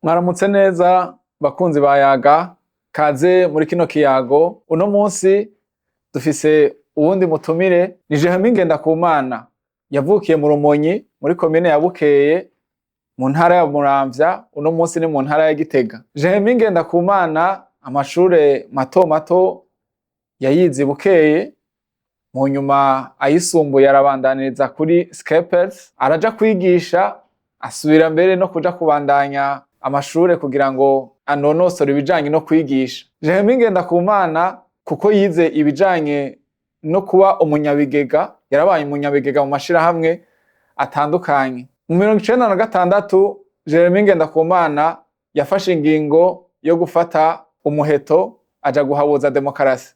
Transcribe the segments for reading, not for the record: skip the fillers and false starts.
Mwaramutse neza bakunzi ba Yaga, kaze muri kino kiyago. Uno munsi dufise uwundi mutumire, ni Jeremie Ngendakumana, yavukiye mu Rumonyi muri komine ya Bukeye mu ntara ya Muramvya, uno munsi ni mu ntara ya Gitega. Jeremie Ngendakumana amashure mato mato yayize i Bukeye, mu nyuma ayisumbuye arabandaniriza kuri Skepers, araja kwigisha, asubira mbere no kuja kubandanya amashure kugira ngo anonosore ibijanye no kwigisha. Jeremie Ngendakumana kuko yize ibijanye no kuba umunyabigega, yarabaye umunyabigega mu mashirahamwe atandukanye. Mu 96 Jeremie Ngendakumana yafashe ingingo yo gufata umuheto aja guhabuza demokarasi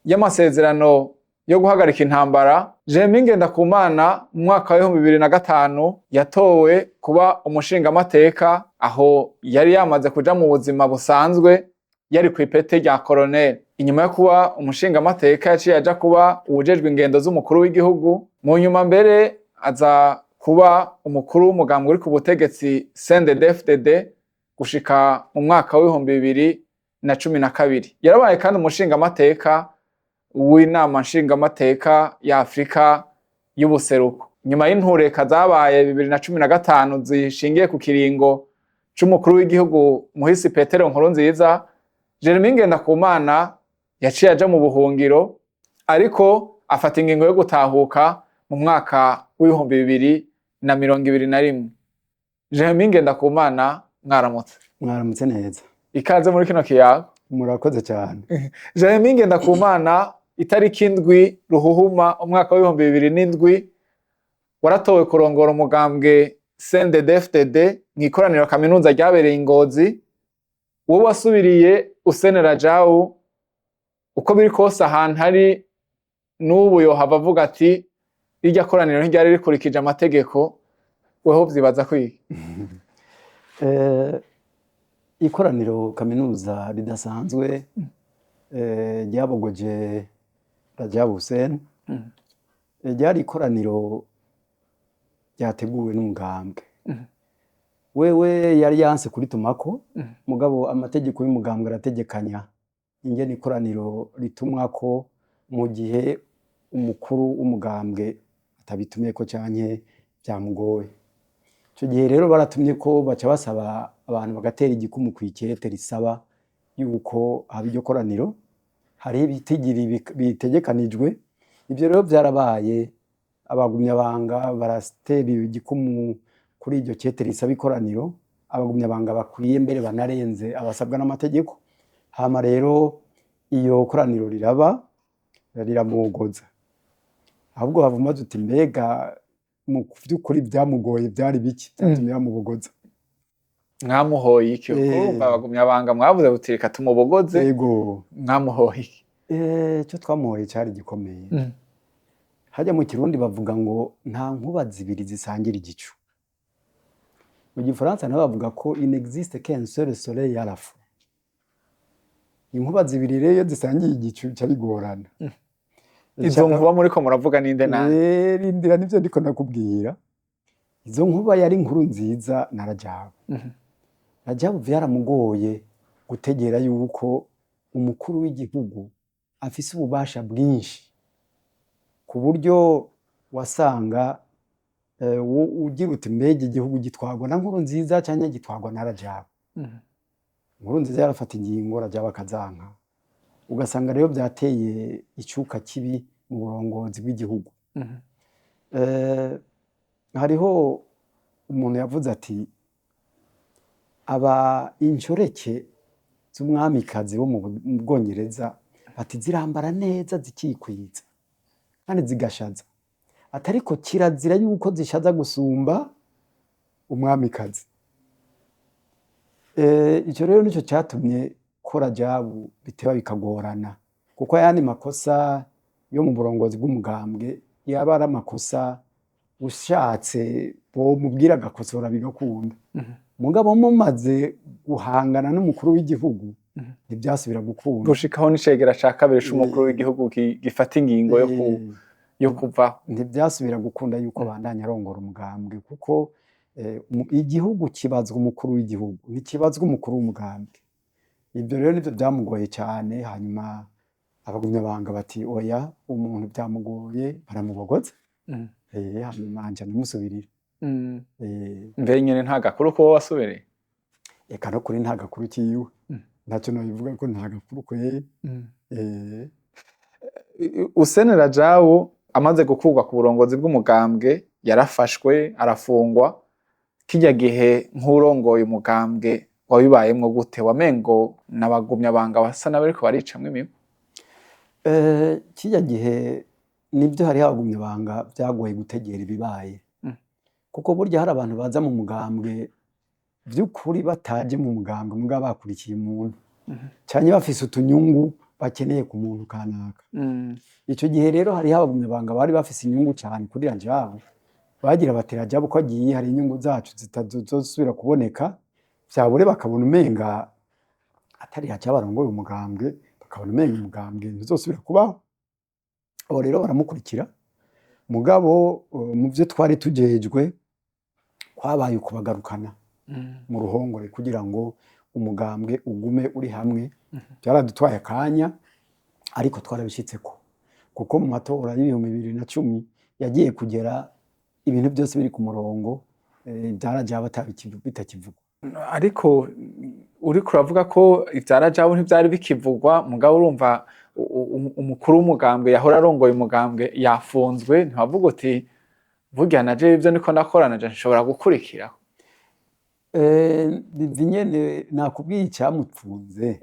y'amasezerano yo guhagarika intambara. Jeremie Ngendakumana mu mwaka wa 2005 yatowe kuba umushingamateka, aho yari yamaze kuja mu buzima busanzwe, yari kw'ipete rya colonel. Inyuma yo kuba umushingamateka yaciye aja kuba uwujejwe ingendo z'umukuru w'igihugu, mu nyuma mbere aza kuba umukuru w'umugambwe uri ku butegetsi CNDD-FDD gushika mu mwaka wa 2012. Yarabaye kandi umushingamateka w'inama nshingamateka ya Afrika y'ubuseruko. Nyuma y'intureka zabaye 2015 zishingiye ku kiringo c'umukuru w'igihugu muhisi Petero Nkurunziza, Jeremie Ngendakumana yaciye aja mu buhungiro, ariko afata ingingo yo gutahuka mu mwaka wa 2021. Jeremie Ngendakumana, mwaramutse. Mwaramutse neza. Ikaze muri kino kiyago. Murakoze cyane. Jeremie Ngendakumana, itariki 7 Ruhuhuma umwaka wa 2007 waratowe kurongora umugambwe CNDD-FDD mw'ikoraniro kaminuza ryabereye i Ngozi. Wowe wasubiriye Hussein Radjaou. Uko biri kose ahantu ari n'ubu yohava avuga ati rirya koraniro ntiryari rikurikije amategeko. Weho vyibaza kwiki? Ikoraniro kaminuza ridasanzwe ryabogoje Radjaou Hussein ryari ikoraniro ryateguwe n'umugambwe. Wewe yari yanse kuritumako, mugabo amategeko y'umugambwe arategekanya ingene ikoraniro ritumwako mu gihe umukuru w'umugambwe atabitumyeko canke vyamugoye. Ico gihe rero baratumye ko baca basaba abantu bagatera igikumu kw'ikete risaba yuko haba iryo koraniro. Hariho ibitigiri bitegekanijwe. Ivyo rero vyarabaye, abagumyabanga baratera igikumu kuri iryo kete risaba ikoraniro, abagumyabanga bakwiye mbere banarenze abasabwa n'amategeko. Hama rero iyo koraniro riraba, riramugoza. Ahubwo hava umaze uti mbega mu vy'ukuri vyamugoye vyari biki vyatumye bamubogoza? Mwamuhoye iki? Urumva abagumyabanga mwavuze buti reka tumubogoze. Yego. Mwamuhoye iki? Ico twamuhoye cari gikomeye. Harya mu Kirundi bavuga ngo nta nkuba zibiri zisangira igicu. Mu Gifaransa naho bavuga ko il n'existe qu'un seul soleil à la fois. Inkuba zibiri rero iyo zisangiye igicu bica bigorana. Izo nkuba muriko muravuga ninde nande? Rindira, nivyo ndiko ndakubwira. Izo nkuba yari Nkurunziza na Radjaou. Radjaou vyaramugoye gutegera yuko umukuru w'igihugu afise ububasha bwinshi, ku buryo wasanga ugira uti mbega igihugu gitwarwa na Nkurunziza canke gitwarwa na Radjaou? Nkurunziza yarafata ingingo, Radjaou akazanka, ugasanga rero vyateye icuka kibi mu burongozi bw'igihugu. Hariho umuntu yavuze ati aba inshoreke z'umwamikazi wo mu Bwongereza, ati zirambara neza zikikwiza kandi zigashaza, atariko kirazira yuko zishaza gusumba umwamikazi. Ico rero nico catumye ko Radjaou biteba bikagorana, kuko ayandi makosa yo mu burongozi bw'umugambwe yaba ari amakosa ushatse bomubwira agakosora bigakunda, mugabo mumaze guhangana n'umukuru w'igihugu ntivyasubira gukunda. Gushikaho n'icegera ca kabiri c'umukuru w'igihugu gifata ingingo yo kuvaho. Ntivyasubira gukunda yuko abandanya arongora umugambwe kuko Igihugu kibazwa umukuru w'igihugu, ntikibazwa umukuru w'umugambwe. Ibyo rero nivyo byamugoye cyane. Hanyuma abagumyabanga bati oya, umuntu byamugoye, baramubogoza. Hanyuma nca ndamusubirira. Mbe nyene nta gakuru ko wasubiriye? Eka, no kuri nta gakuru kiwe. Ntacyo nobivuga ko nta gakuru kweri. Hussein Rajabu amaze gukurwa ku burongozi bw'umugambwe, yarafashwe, arafungwa. Kirya gihe nk'urongoye umugambwe wabibayemwo gute? Wamengo n'abagumyabanga basa n'abariko baricamwo imigwi. Kirya gihe nibyo, hariho abagumyabanga byagoye gutegera ibibaye, kuko burya hari abantu baza mu mugambwe vy'ukuri bataje mu mugambwe, mugabo bakurikiye umuntu canke bafise utunyungu bakeneye ku muntu kanaka. Ico gihe rero hariho abagumyabanga bari bafise inyungu cane kuri Rajabu, bagira bati Rajabu ko agiye, hari inyungu zacu zitazosubira kuboneka. Vyabure bakabona umenga atari Rajabu arongoye umugambwe, bakabona umenga umugambwe ntuzosubira kubaho. Abo rero baramukurikira. Mugabo mu vyo twari tujejwe kwabaye ukubagarukana mu ruhongore kugira ngo umugambwe ugume uri hamwe. Byaradutwaye akanya, ariko twarabishitseko, kuko mu matora y'2010 yagiye kugera ibintu byose biri ku murongo, byaraja bitakivugwa. Ariko uriko uravuga ko ivya Rajabu ntivyari bikivugwa, mugabo urumva umukuru w'umugambwe yahora arongoye umugambwe yafunzwe, ntiwavuga uti burya naje ivyo niko ndakora, naje nshobora gukurikiraho? Bivi nyene nakubwiye icyamupfunze,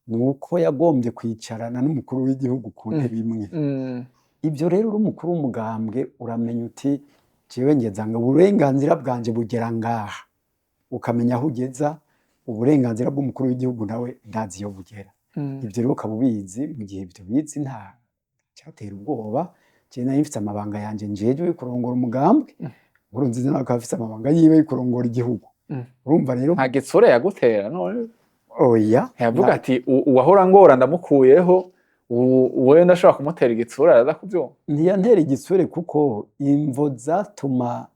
ni uko yagombye kwicarana n'umukuru w'igihugu ku ntebe imwe. Ibyo rero, uri umukuru w'umugambwe, uramenya uti jewe ngeza ngo uburenganzira bwanje bugera ngaha, ukamenya aho ugeza. Uburenganzira bw'umukuru w'igihugu nawe ndazi iyo bugera. Ibyo rero ukaba ubizi. Mu gihe ibyo bizi, nta cyatera ubwoba. Jewe nari mfise amabanga yanje njejwe yo kurongora umugambwe, Nkurunziza nawe akaba afise amabanga yiwe yo kurongora igihugu. Urumva rero. Nta gitsure yagutera none? Oya. Ntiyavuga ati uwahora ngora ndamukuyeho, uwewe ndashobora kumutera igitsure, araza kuvyumva? Ntiyantera igitsure, kuko imvo zatuma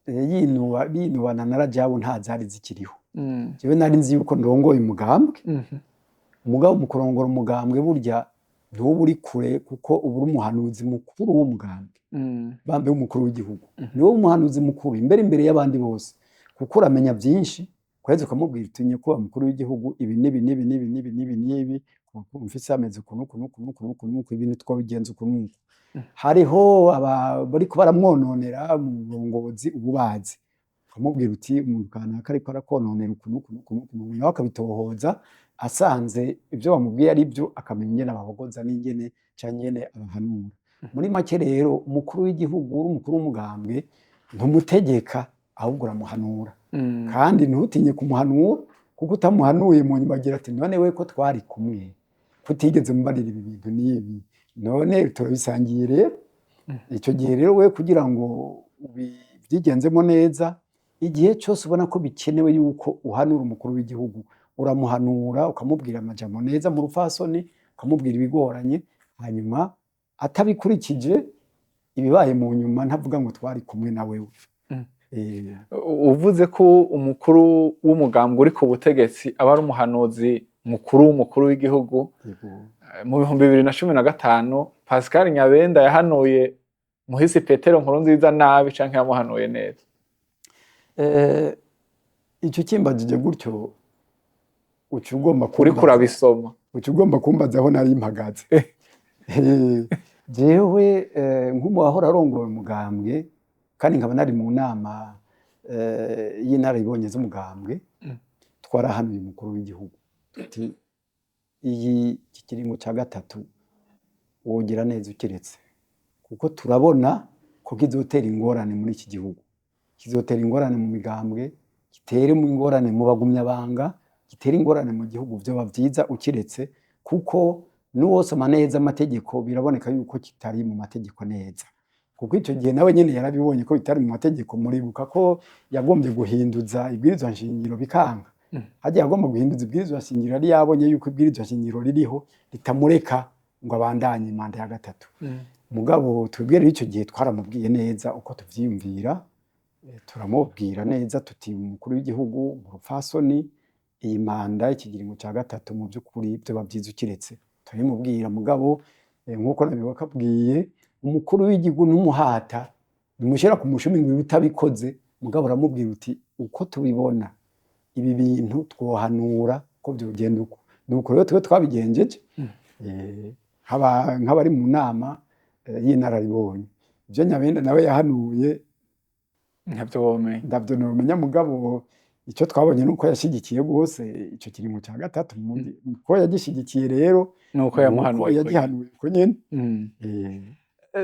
yinuba binubana na Rajabu nta zari zikiriho. Jewe nari nzi yuko ndongoye umugambwe. Umugabo mu kurongora umugambwe burya ntuba uri kure, kuko uba uri umuhanuzi mukuru w'umugambwe, bambe w'umukuru w'igihugu. Niwe umuhanuzi mukuru imbere y'abandi bose, kuko uramenya byinshi, kwezi ukamubwira uti nyakubahwa mukuru w'igihugu, ibi n'ibi n'ibi n'ibi n'ibi n'ibi n'ibi, mfise ameze uku n'uku n'uku n'uku n'uku n'uku, ibintu twabigenza uku n'uku. Hariho aba bariko baramwononera mu burongozi, ubu bazi, ukamubwira uti umuntu kanaka ariko arakononera uku n'uku n'uku n'uku n'uku, nawe akabitohoza. Asanze ibyo bamubwiye ari byo, akamenya ingene abahogoza n'ingene canke ingene abahanura. Muri make rero, umukuru w'igihugu, umukuru w'umugambwe, ntumutegeka, ahubwo uramuhanura. Kandi ntutinye kumuhanura, kuko utamuhanuye mu nyuma agira ati none we ko twari kumwe, kutigeze mbarira ibi bintu n'ibi? None turabisangiye rero. Icyo gihe rero we kugira ngo ubibyigenzemo neza, igihe cyose ubona ko bikenewe yuko uhanura umukuru w'igihugu, uramuhanura, ukamubwira amajambo neza mu rupfasoni, ukamubwira ibigoranye. Hanyuma atabikurikije, ibibaye mu nyuma ntavuga ngo twari kumwe na wewe. Uvuze ko umukuru w'umugambwe uri ku butegetsi aba ari umuhanuzi mukuru w'umukuru w'igihugu. Yego. Mu 2015 Pascal Nyabenda yahanuye Muhisi Petero Nkurunziza nabi canke yamuhanuye neza? Icyo kimbajije gutyo, uca ugomba Uriko urabisoma. Uca ugomba kumbaza aho nari mpagaze. Jewe nk'umuwahora arongoye umugambwe, kandi nkaba nari mu nama y'inararibonye z'umugambwe, twarahanuye umukuru w'igihugu tuti iyi iki kiringo cya gatatu wogira neza ukiretse, kuko turabona ko kizotera ingorane muri iki gihugu, kizotera ingorane mu migambwe, gitere ingorane mu bagumyabanga, gitere ingorane mu gihugu. Vyoba vyiza ukiretse, kuko n'uwosoma neza amategeko biraboneka yuko kitari mu mategeko neza. Kuko icyo gihe nawe nyene yarabibonye ko bitari mu mategeko. Muribuka ko yagombye guhinduza ibwirizwa nshingiro bikanga. Harya yagomba guhinduza ibwirizwa nshingiro, yari yabonye yuko ibwirizwa nshingiro ririho ritamureka ngo abandanye manda ya gatatu. Mugabo twebwe rero icyo gihe twaramubwiye neza uko tuvyiyumvira. Turamubwira neza tuti umukuru w'igihugu mu rupfasoni, iyi manda ikigiringo ca gatatu mu by'ukuri vyoba vyiza ukiretse. Turabimubwira, mugabo nk'uko nabibakabwiye, umukuru w'igihugu n'umuhata nimushira ku mushumi ngo utabikoze, mugabo uramubwira uti uko tubibona ibi bintu twohanura ko vyogenda uko. Nuko rero twe twabigenjeje nk'abari mu nama y'inararibonye. Ivyo Nyabenda nawe yahanuye ntavyo womenya. Ndavyo nomenya, mugabo icyo twabonye nuko yashyigikiye rwose ico kiringo ca gatatu. Ko yagishigikiye rero, nuko yamuhanuye, yagihanuye uko nyene.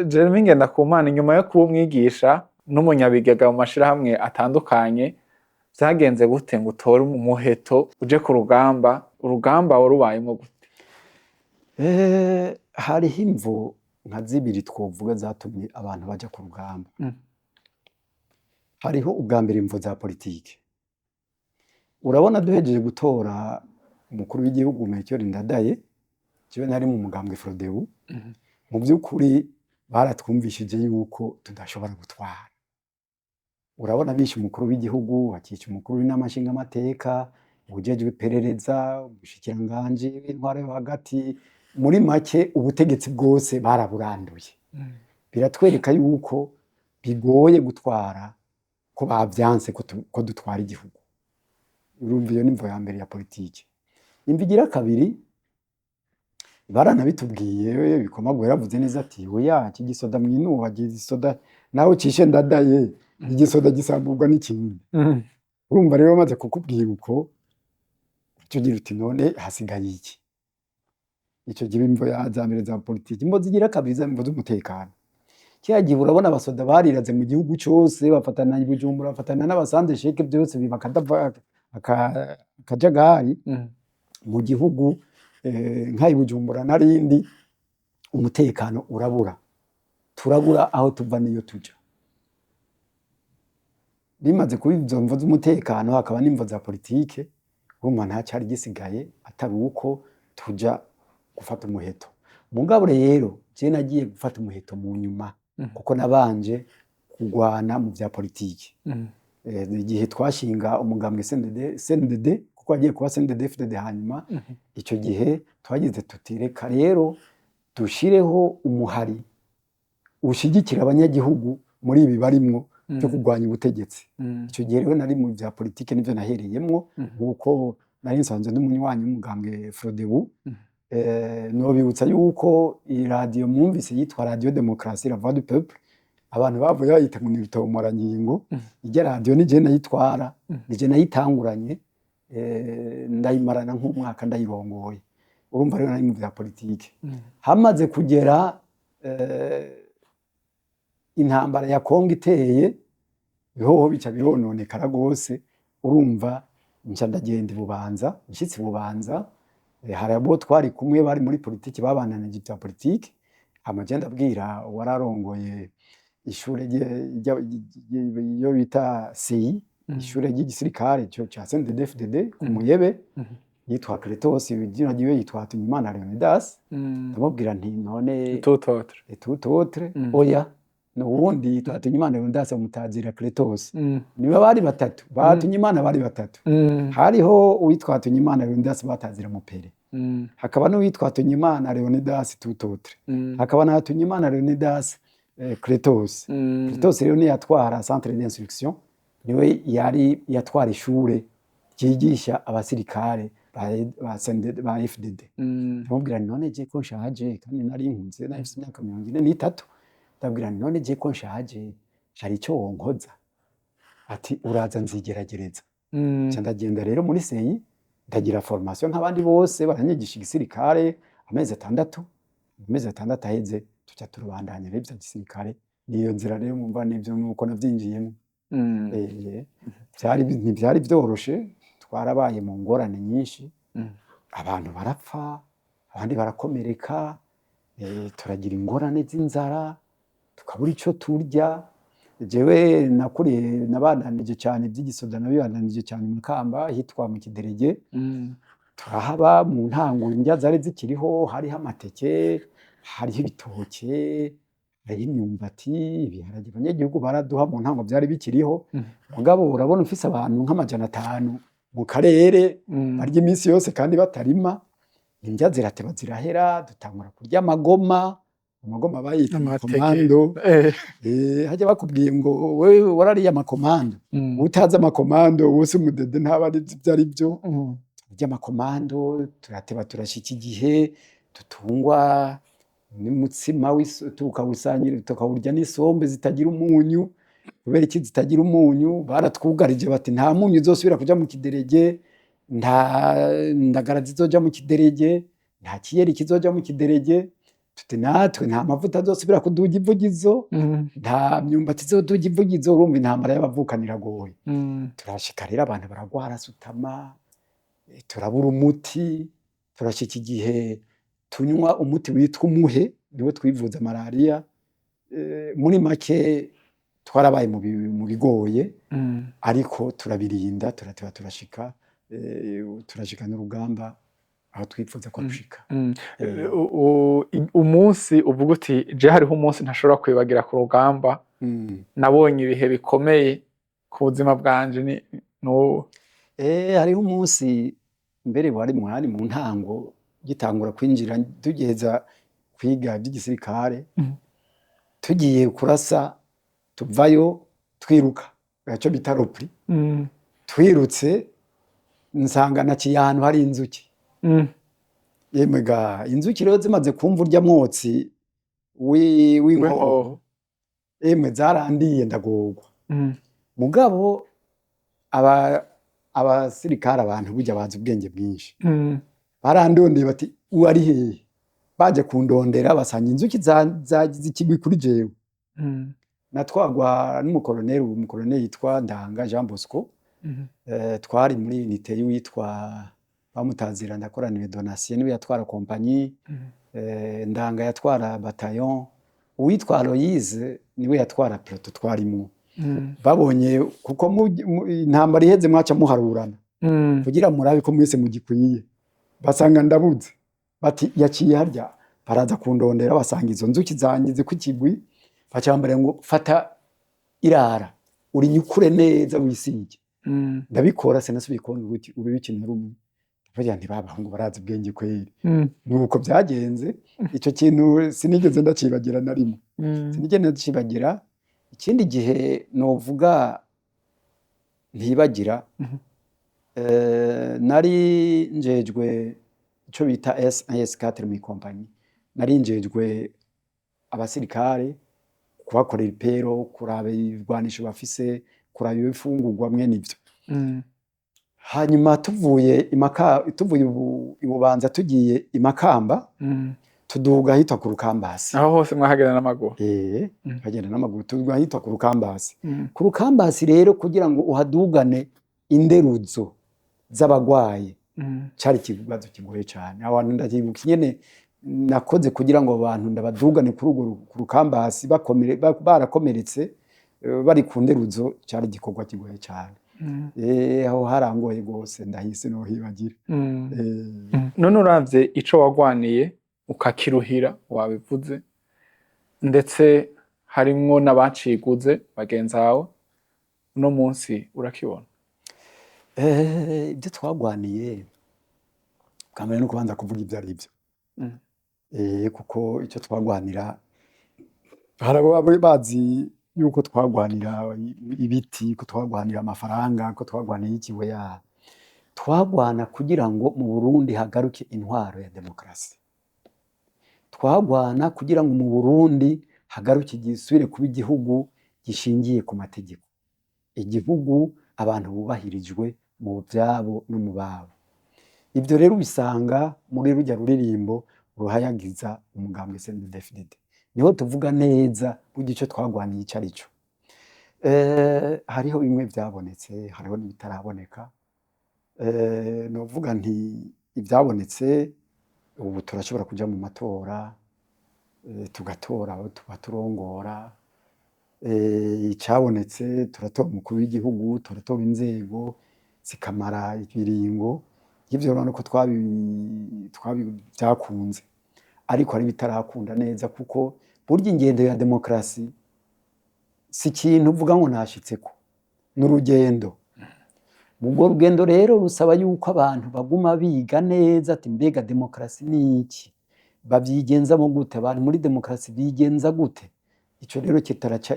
Jeremy Ngendakumana, inyuma yo kuba umwigisha n'umunyabigega mu mashirahamwe atandukanye, vyagenze gute ngo utore umuheto uje ku rugamba? Urugamba warubayemwo gute? Hariho imvo nka zibiri twovuga zatumye abantu baja ku rugamba. Hariho ubwa mbere imvo za politike. Urabona, duhejeje gutora umukuru w'igihugu Melchior Ndadaye, jewe nari mu mugambwe Frodebu. Mu by'ukuri baratwumvishije yuko tudashobora gutwara. Urabona, bishe umukuru w'igihugu, bakica umukuru w'inama nshingamateka, uwujejwe iperereza, umushikiranganji w'intwaro yo hagati, muri make ubutegetsi bwose baraburanduye. Biratwereka yuko bigoye gutwara, ko bavyanse ko dutwara igihugu. Urumva, iyo nimvo ya mbere ya politike. Imvo igira kabiri, baranabitubwiye, Bikomagu yaravuze neza ati oya, iki gisoda mwinuba, gisoda nawe ucishe Ndadaye, igisoda gisamburwa n'ikindi. Urumva rero, bamaze kukubwira uko, uca ugira uti none hasigaye iki? Ico gihe imvo ya za mbere za politiki. Imvo zigira kabiri, za imvo z'umutekano. Kiriya gihe urabona abasoda bariraze mu gihugu cose, bafatana i Bujumbura, bafatana n'abasanze sheke, byose biba akajagari mu gihugu. Nk'ayi Bujumbura narindi, umutekano urabura, turabura aho tuva n'iyo tuja. Bimaze kuba izo mvo z'umutekano, hakaba n'imvo za politike, urumva nta cari gisigaye atari uko tuja gufata umuheto. Mugabo rero je nagiye gufata umuheto mu nyuma, kuko nabanje kugwana mu vya politike. Igihe twashinga umugambwe CNDD, CNDD, kuko wagiye kuba CNDD FDD hanyuma, ico gihe twagize tuti reka rero dushireho umuhari ushigikira abanyagihugu muri ibi barimwo byo kurwanya ubutegetsi. Icyo gihe rero nari mu bya politike, nivyo nahereyemwo, nkuko nari nsanzwe ndi umunywanyi w'umugambwe Frodebu. Nobibutsa yuko iyi radiyo mwumvise yitwa Radio Démocratie la Voix du Peuple, abantu bavuye bayita ngo ni ibitomorangingo. Ijya radiyo ni je nayitwara, ni je nayitanguranye, ndayimarana nk'umwaka ndayirongoye. Urumva rero nari mu bya politike. Hamaze kugera intambara ya Kongo iteye, bihoho bica birononekara rwose. Urumva, nca ndagenda i Bubanza. Nshitse i Bubanza, hari abo twari kumwe bari muri politiki, babandanije ibya politiki. Hama je ndabwira uwararongoye ishure iyo bita CI, ishure ry'igisirikare cyo ca CNDD-FDD ku Muyebe, yitwa Cletos, izina ryiwe yitwa Hatunyimana Leonidas. Ndamubwira nti none Tout autre. Et tout autre. Oya, nuwundi yitwa Hatunyimana Leonidas, bamutazira Cletos. Niba bari batatu Bahatunyimana, bari batatu. Hariho uwitwa Hatunyimana Leonidas batazira Mupere, hakaba n'uwitwa Hatunyimana Leonidas tout autre, hakaba na Hatunyimana Leonidas Cletos. Cletos rero niyo yatwara centre d'instruction, niwe yari yatwara ishure ryigisha abasirikare ba FDD. Ndamubwira nti none je ko nshaje, kandi nari nkuze, nari mfise imyaka 43, ndabwira nti none je ko nshaje, hari icyo wonkoza? Ati uraza nzigeragereza. Nca ndagenda rero muri CI, ndagira formation nk'abandi bose, baranyigisha igisirikare amezi 6. Amezi 6 aheze, tuca turabandanya rero ivya gisirikare. Niyo nzira rero mwumva, nivyo nuko navyinjiyemo. Ntivyari vyoroshe, twarabaye mu ngorane nyinshi. Abantu barapfa, abandi barakomereka, turagira ingorane z'inzara, tukabura ico turya. Jewe nakuriye, nabandanije cyane iby'igisoda, nabibandanije cyane i Makamba hitwa mu Kiderege. Turahaba mu ntango indya zari zikiriho, hariho amateke, hariho ibitoke, hariho Hariho imyumbati, ibiharage abanyagihugu baraduha, mu ntango vyari bikiriho. Mugabo urabona ufise abantu nk'500 mu karere barya iminsi yose kandi batarima, indya zirateba zirahera, dutangura kurya amagoma. Amagoma bayita Amateke. amakomando. Harya bakubwiye ngo wewe warariye amakomando, utazi amakomando wose umudede ntaba ari ivyo ari vyo. Turya amakomando, turateba turashika igihe dutungwa n'umutsima, tukawusangira, tukawurya n'isombe zitagira umunyu. Kubera iki zitagira umunyu? Baratwugarije bati nta munyu uzosubira kuja mu kiderege, nta ndagara zizoja mu kiderege, nta kiyeri kizoja mu kiderege. Tuti natwe nta mavuta azosubira kuduga ivugizo, nta myumbati izoduga ivugizo. Urumva intambara y'abavukanira iragoye. Turashika rero abantu baragwara sutama, turabura umuti, turashika igihe tunywa umuti witwa umuhe, niwo twivuza malariya. Muri make twarabaye mu bigoye, ariko turabirinda, turateba turashika, turashikana urugamba aho twifuza ko rushika. Umunsi uvuga uti je hariho umunsi ntashobora kwibagira ku rugamba, nabonye ibihe bikomeye ku buzima bwanje, ni nuwo? Hariho umunsi mbere wari mwari mu ntango gitangura kwinjira, tugiheza kwiga ivy'igisirikare, tugiye kurasa, tuvayo twiruka, ico bita repli. Twirutse nsanga naciye ahantu hari inzuki. Yemwe ga, inzuki rero zimaze kumva urya mwotsi w'inkoho, w'inkoho, emwe zarandiye ndagorwa. Mugabo abasirikare, abantu burya bazi ubwenge bwinshi, barandondeye bati uwo ari hehe? Baje kundondera basanga inzuki zagize ikigwi kuri jewe. Natwagwa n'umukoloneli, umukoloneli yitwa Ndanga Jean Bosco. Twari muri unité y'uwitwa bamutazira Ndakoraniwe Donatien, niwe yatwara kompanyi. Ndanga yatwara bataillon, uwitwa Aloise niwe yatwara peloton twarimo. Babonye kuko intambara iheze mwaca muharurana kugira murabe ko mwese mugikwiye, basanga ndabuze, bati yaciye harya. Baraza kundondera basanga izo nzuki zangize ku kigwi, baca bambwira ngo fata irara urinyukure neza wisige. Ndabikora, sinasubiye kubona uruyuki na rumwe. Ndavuga nti babahungu barazi ubwenge kweri. Nuko byagenze. Ico kintu sinigeze ndacibagira na rimwe, sinigeze ndacibagira. Ikindi gihe novuga ntibagira, nari njejwe ico bita S1 S4 mu ikompanyi, nari njejwe abasirikare, kubakorera ipero, kuraba ibigwanisho bafise, kuraba ibifungurwa, mwene ivyo. Hanyuma tuvuye imaka, tuvuye i Bubanza tugiye i Makamba, tuduga ahitwa ku Rukambasi. Aho hose mwahagenda n'amaguru? Eh. Tukagenda n'amaguru, tuduga ahitwa ku Rukambasi. Ku Rukambasi rero, kugira ngo uhadugane inderuzo z'abagwayi, cari ikibazo kigoye cane. Abantu ndavyibuka ingene nakoze kugira ngo abantu ndabadugane kuri urwo ku Rukambasi barakomeretse, bari ku nderuzo, cari igikorwa kigoye cane. Aho harangoye gose, ndahise nohibagira. None uravye ico wagwaniye ukakiruhira, wabivuze, ndetse harimwo n'abaciguze bagenzi bawe, uno munsi urakibona? Ibyo twagwaniye, bwa mbere no kubanza kuvuga ivyo ari vyo. Kuko icyo twagwanira, hari ababa bazi yuko twagwanira ibiti, ko twagwanira amafaranga, ko twagwanira iki. Ya, twagwana kugira ngo mu Burundi hagaruke intwaro ya demokarasi. Twagwana kugira ngo mu Burundi hagaruke, gisubire kuba igihugu gishingiye ku mategeko, igihugu abantu bubahirijwe mu vyabo no mu babo. Ibyo rero ubisanga muri rujya ruririmbo ruhayagiza umugambwe CNDD-FDD, niho tuvuga neza burya ico twagwaniye ico ari cyo. Hariho bimwe vyabonetse, hariho n'ibitaraboneka. Novuga nti ivyabonetse, ubu turashobora kuja mu matora, tugatora abo tuba turongora. Icabonetse, turatora umukuru w'igihugu, turatora inzego zikamara ibiringo. Ivyo urabona ko twabi vyakunze, ariko hari ibitarakunda neza kuko Burya ingendo ya demokarasi si ikintu uvuga ngo nashitseko, ni urugendo. Ubwo rugendo rero rusaba yuko abantu baguma biga neza ati mbega demokarasi ni iki, bavyigenzamo gute, abantu muri demokarasi bigenza gute. Ico rero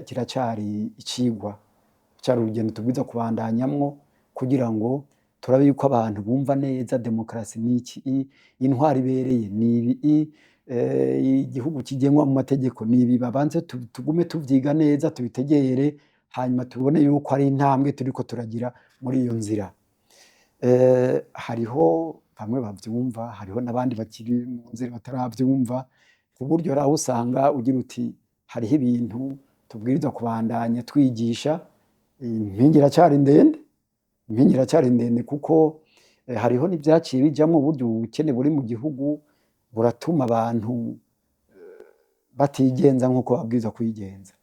kiracari icigwa, cari urugendo tubwirizwa kubandanyamwo kugira ngo turabe yuko abantu bumva neza demokarasi ni iki, intwaro ibereye ni ibi, igihugu kigengwa mu mategeko ni ibi. Babanze tugume tuvyiga neza, tubitegere, hanyuma tubone yuko ari intambwe turiko turagira muri iyo nzira. Hariho bamwe bavyumva, hariho n'abandi bakiri mu nzira bataravyumva, ku buryo hari aho usanga ugira uti hariho ibintu tubwirizwa kubandanya twigisha. Impinga iracari ndende, impinga iracari ndende, kuko hariho n'ivyaciye bijamwo. Uburyo ubukene buri mu gihugu buratuma abantu batigenza nk'uko babwirizwa kwigenza.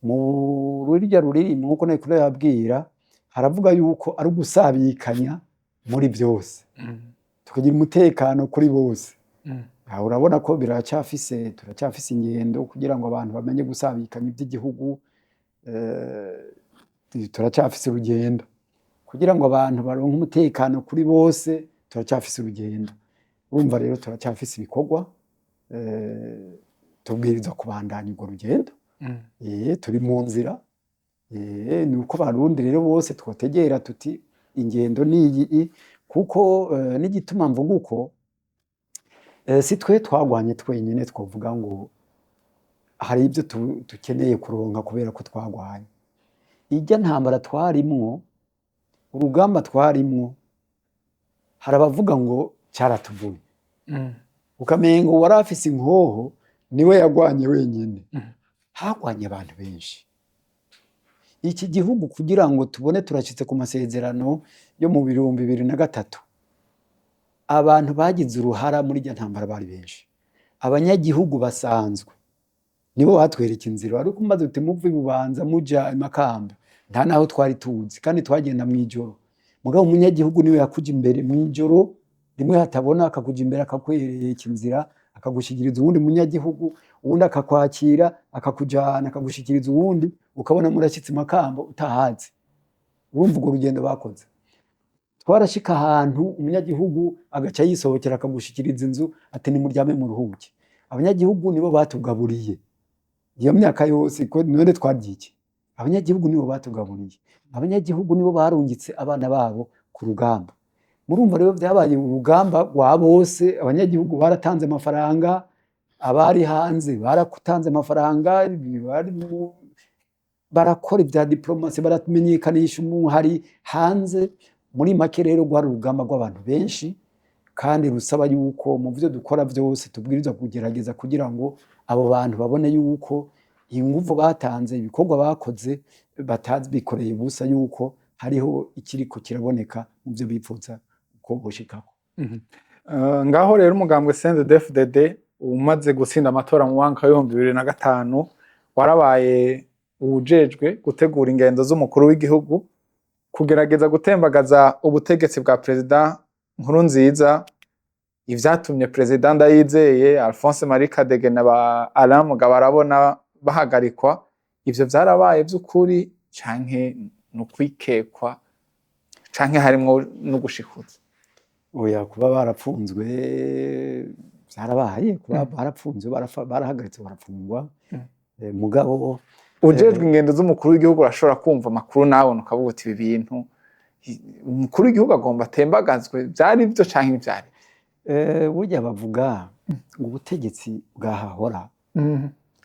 Mu rurya rurimi, nk'uko nariko ndababwira, haravuga yuko ari ugusabikanya muri vyose, tukagira umutekano kuri bose. Aho urabona ko turacyafise ingendo kugira ngo abantu bamenye gusabikanya ivy'igihugu. Turacyafise urugendo kugira ngo abantu baronke umutekano kuri bose, turacyafise urugendo. Urumva rero turacyafise ibikorwa, tubwirizwa kubandanya urwo rugendo. Turi mu nzira. Ni uko Abarundi rero bose twotegera tuti ingendo ni iyi, kuko n'igituma mvuga uko, si twe twagwanye twenyine twovuga ngo hari ibyo dukeneye kuronka kubera ko twagwanye. Irya ntambara twarimwo, urugamba twarimwo, hari abavuga ngo cyaratuvunye, ukamengo uwari afise inkoho niwe yagwanye wenyine. Hagwanye abantu benshi. Iki gihugu kugira ngo tubone turashitse ku masezerano yo mu 2003, abantu bagize uruhara muri irya ntambara bari benshi. Abanyagihugu basanzwe nibo batwereka inzira. Ariko umaze uti muve Ibubanza muja i Makamba, nta naho twari tuzi, kandi twagenda mw'ijoro. Mugabo umunyagihugu niwe yakuja imbere mw'ijoro rimwe hatabona, akakuja imbere, akakwereka inzira, akagushikiriza uwundi munyagihugu, uwundi akakwakira, akakujana, akagushikiriza uwundi, ukabona murashitse i Makamba utahazi. Urumva urwo rugendo bakoze. Twarashika ahantu umunyagihugu agaca yisohokera, akagushikiriza inzu, ati nimuryame muruhuke. Abanyagihugu nibo batugaburiye iyo myaka yose, ko none twarya iki? Abanyagihugu nibo batugaburiye, abanyagihugu nibo barungitse abana babo ku rugamba. Murumva rero byabaye urugamba rwa bose. Abanyagihugu baratanze amafaranga, abari hanze baratanze amafaranga, barakora ibya diplomasi, baramenyekanisha umuhari hanze. Muri make rero rwari urugamba rw'abantu benshi, kandi rusaba yuko mu byo dukora byose tubwirizwa kugerageza kugira ngo abo bantu babone yuko inguvu batanze, ibikorwa bakoze, batabikoreye ubusa, yuko hariho ikiriko kiraboneka mu byo bipfuza ko boshikako. Ngaho rero umugambwe CNDD-FDD umaze gutsinda amatora mu mwaka w'2005, warabaye uwujejwe gutegura ingendo z'umukuru w'igihugu, kugerageza gutembagaza ubutegetsi bwa Perezida Nkurunziza, ivyatumye Perezida Ndayizeye, Alphonse Marie Kadege na ba Alain Mugabarabona bahagarikwa. Ivyo vyarabaye vy'ukuri canke ni ukwikekwa canke harimwo no gushikuza? Oya, kuba barapfunzwe vyarabaye, kuba barapfunzwe, barahagaritse, barapfungwa. Mugabo Ujejwe ingendo z'umukuru w'igihugu urashobora kumva amakuru nawe ukavuga uti ibi bintu, umukuru w'igihugu agomba atembagazwe, vyari vyo canke ntivyari? Burya bavuga ngo ubutegetsi bwahahora.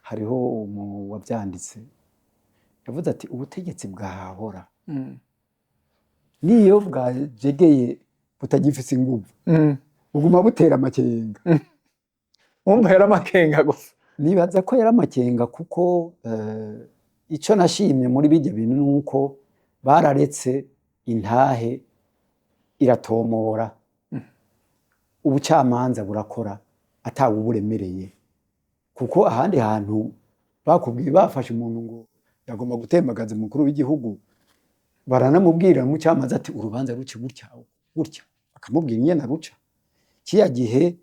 Hariho umu wavyanditse yavuze ati ubutegetsi bwahahora niyo bwajegeye butagifise inguvu, buguma butera amakenga. Wumva yari amakenga gusa? Nibaza ko yari amakenga, kuko ico nashimye muri bijya bintu nuko bararetse intahe iratomora, ubucamanza burakora atawuburemereye, kuko ahandi hantu bakubwiye bafashe umuntu ngo yagomba gutembagaza umukuru w'igihugu, baranamubwira umucamanza ati urubanza ruce gutya gutya, akamubwira ingene aruca. Kiya gihe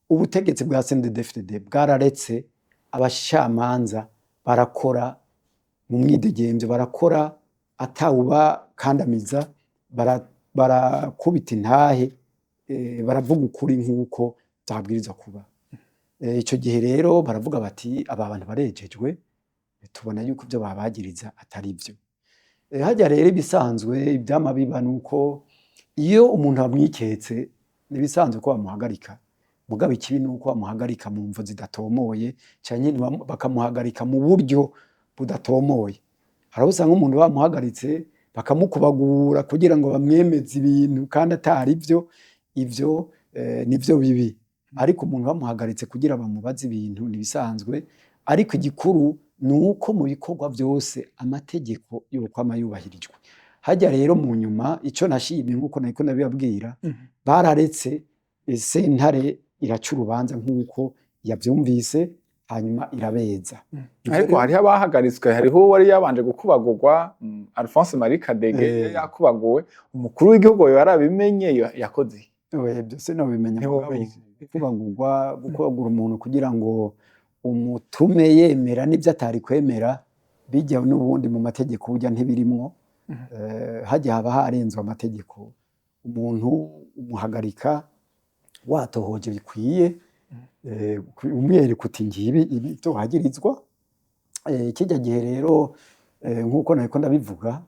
ubutegetsi bwa CNDD-FDD bwararetse Abacamanza barakora mu mwidegemvyo, barakora atawubakandamiza, barakubita intahe, baravuga ukuri nk'uko vyabwirizwa kuba. Ico gihe rero baravuga bati: "Aba bantu barejejwe, tubona yuko ivyo babagiriza atari vyo." Harya rero ibisanzwe ivyama biba nuko iyo umuntu bamwiketse, nibisanzwe ko bamuhagarika. Mugabo ikibi nuko bamuhagarika mu mvo zidatomoye, canke bakamuhagarika mu buryo budatomoye. Hari aho usanga umuntu bamuhagaritse, bakamukubagura kugira ngo bamwemeze ibintu kandi atari vyo. Ivyo nivyo bibi. Ariko umuntu bamuhagaritse kugira bamubaze ibintu, nibisanzwe. Ariko igikuru ni uko mu bikorwa vyose amategeko yokwama yubahirijwe. Harya rero mu nyuma, ico nashimye, nkuko nariko ndabibabwira, bararetse sentare iraca urubanza nk'uko yavyumvise, hanyuma irabeza. Ivyo Ariko rero hariho abahagaritswe, hariho uwari yabanje gukubagurwa, Alphonse Marie Kadege. Yakubaguwe, umukuru w'igihugu yarabimenye, yakoze iki? Oya, ibyo sinobimenya, mugabo Ntiwomenya. gukubagurwa, gukubagura umuntu kugira ngo umutume yemera n'ivyo atari kwemera, bijya n'ubundi mu mategeko burya ntibirimwo. Harya haba harenzwe amategeko. Umuntu umuhagarika watohoje bikwiye, umwereka uti: "Ngibi ibi vyohagirizwa." Kirya gihe rero, nk'uko nariko ndabivuga,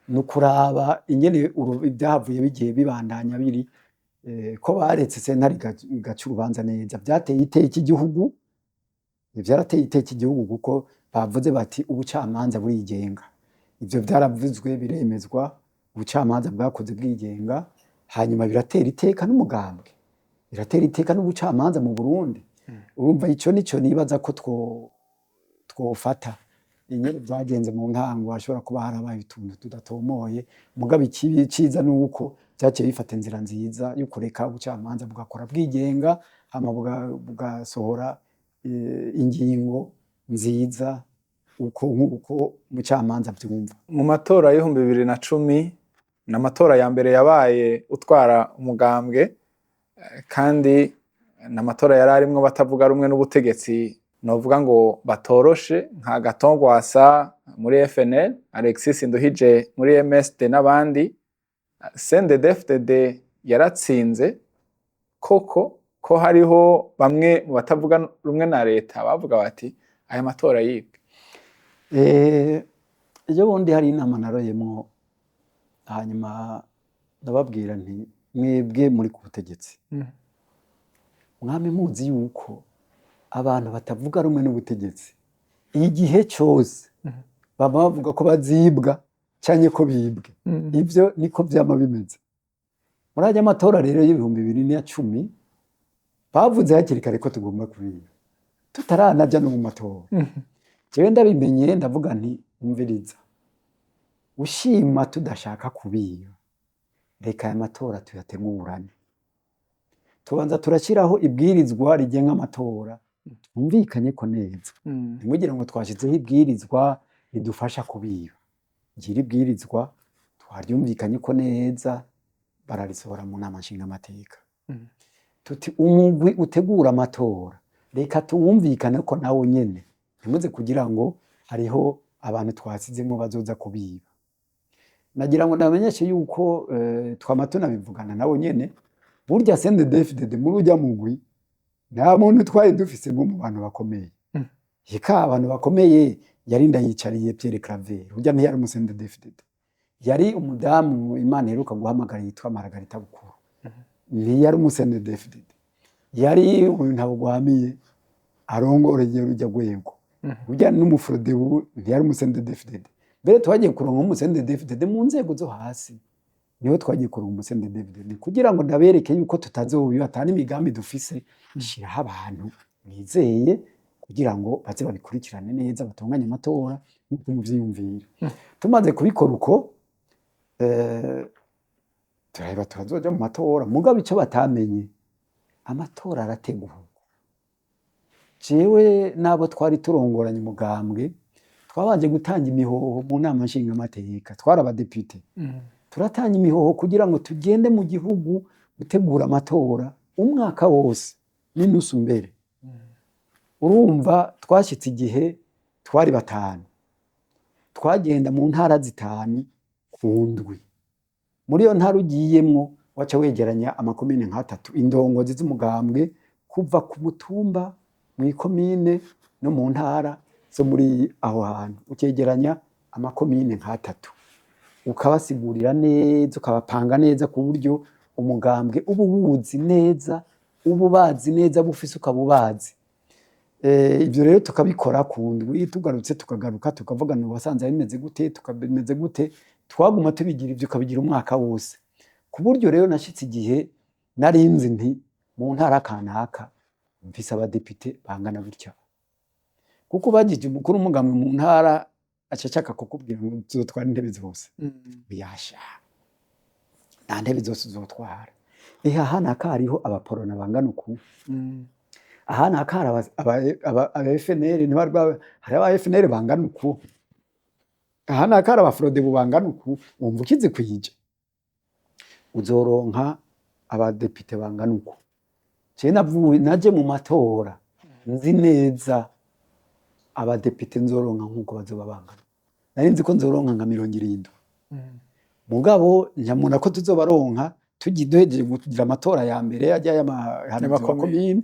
ni ukuraba ingene ibyahavuye bigiye bibandanya biri, ko baretse sentare igaca urubanza neza. Vyateye iteka igihugu, vyarateye iteka igihugu, kuko bavuze bati: "Ubucamanza burigenga." Ivyo vyaravuzwe, biremezwa, ubucamanza bwakoze bwigenga. Hanyuma biratera iteka n'umugambwe, biratera iteka n'ubucamanza mu Burundi. Urumva, ico nico nibaza ko twofata ingene vyagenze mu ntango. Hashobora kuba harabaye utuntu tudatomoye, mugabo ikibi ciza nuko vyaciye bifata inzira nziza yo kureka ubucamanza bugakora bwigenga, hama bugasohora ingingo nziza uko nk'uko umucamanza avyumva. Mu matora y'2010, ni amatora ya mbere yabaye utwara umugambwe, kandi ni amatora yari arimwo batavuga rumwe n'ubutegetsi, novuga ngo batoroshe, nka Agathon Rwasa muri FNL, Alexis Nduhije muri MSD n'abandi. CNDD-FDD yaratsinze koko, ko hariho bamwe mu batavuga rumwe na leta bavuga bati: "Aya matora yibwe"? Ejo bundi hari inama naroyemwo, hanyuma ndababwira nti: "Mwebwe muri ku butegetsi, mwame muzi yuko abantu batavuga rumwe n'ubutegetsi igihe cyose baba bavuga ko bazibwa canke ko bibwe." Ivyo niko vyama bimeze. Muri ajya amatora rero y'2010, bavuze hakiri kare ko tugomba kubiba, tutaranaja no mu matora. Jewe ndabimenye, ndavuga nti: "Umviriza, ushima tudashaka kubiba, reka aya matora tuyategurane." Tubanza turashyiraho ibwirizwa rigenga amatora, twumvikanye ko neza. Ntimugire ngo twashyizeho ibwirizwa ridufasha kubiba. Ngira ibwirizwa twaryumvikanye ko neza, bararisohora mu nama nshingamateka. Tuti: "Umugwi utegura amatora, reka tuwumvikane ko nawo nyene, ntimuze kugira ngo hariho abantu twasizemo bazoza kubiba." Nagira ngo ndamenyeshe yuko twama tunabivugana nabo nyene. Burya CNDD-FDD muri urya mugwi nta muntu twari dufisemo mu bantu bakomeye. Eka, abantu bakomeye yari Ndayicariye Pierre Claver, urya ntiyari umu CNDD-FDD. Yari umudamu Imana iheruka guhamagara yitwa Margarita Bukuru, ntiyari umu CNDD-FDD. Yari uyu Ntawugwamiye arongoreye rujya rwego, urya n'umufrodebu, ntiyari umu CNDD-FDD. Mbere twagiye kuronka umu CNDD-FDD mu nzego zo hasi, niho twagiye kuronka umu CNDD-FDD. Kugira ngo ndabereke yuko tutazobiba, ata n'imigambi dufise, shiraho abantu mwizeye kugira ngo baze babikurikirane neza, batunganye amatora nk'uko muvyiyumvira. Tumaze kubikora uko, turareba turazoja mu matora. Mugabo ico batamenye, amatora arategurwa. Jewe n'abo twari turongoranye umugambwe twabanje gutanga imihoho mu nama nshingamateka, twari abadepite. Turatanga imihoho kugira ngo tugende mu gihugu gutegura amatora umwaka wose n'inusu mbere. Urumva twashyitse igihe twari batanu, twagenda mu ntara 5 ku ndwi. Muri iyo ntara ugiyemwo waca wegeranya amakomine nk'atatu, indongozi z'umugambwe kuva ku mutumba, mw'ikomine no mu ntara zo muri aho hantu, ukegeranya amakomine nk'atatu, ukabasigurira neza, ukabapanga neza ku buryo umugambwe uba uwuzi neza, uba ubazi neza, bufise ukaba ubazi. Ivyo rero tukabikora ku ndwi, tugarutse tukagaruka tukavugana wasanze bimeze gute, tukabimeze gute, twaguma tubigira ivyo ukabigira umwaka wose. Ku buryo rero nashitse igihe narinzi nti mu ntara kanaka mfise abadepite bangana gutya. Kuko bagije umukuru w'umugambwe mu ntara aca ashaka kukubwira ngo uzotwara intebe zose. Biyasha, nta ntebe zose uzotwara. Eha hanaka hariho abaporona bangana uku, aha naka hari aba FNL, ntibari hari aba FNL bangana uku, aha naka hari abafrodebu bangana uku. Wumva ukizi kwija uzoronka abadepite bangana uku. Je navuye naje mu matora nzi neza abadepite nzoronka nkuko bazoba bangana. Nari nzi ko nzoronka nka 70. Mugabo nyamuna ko tuzobaronka tugiye duhejeje kugira amatora ya mbere ajya y'amakomine,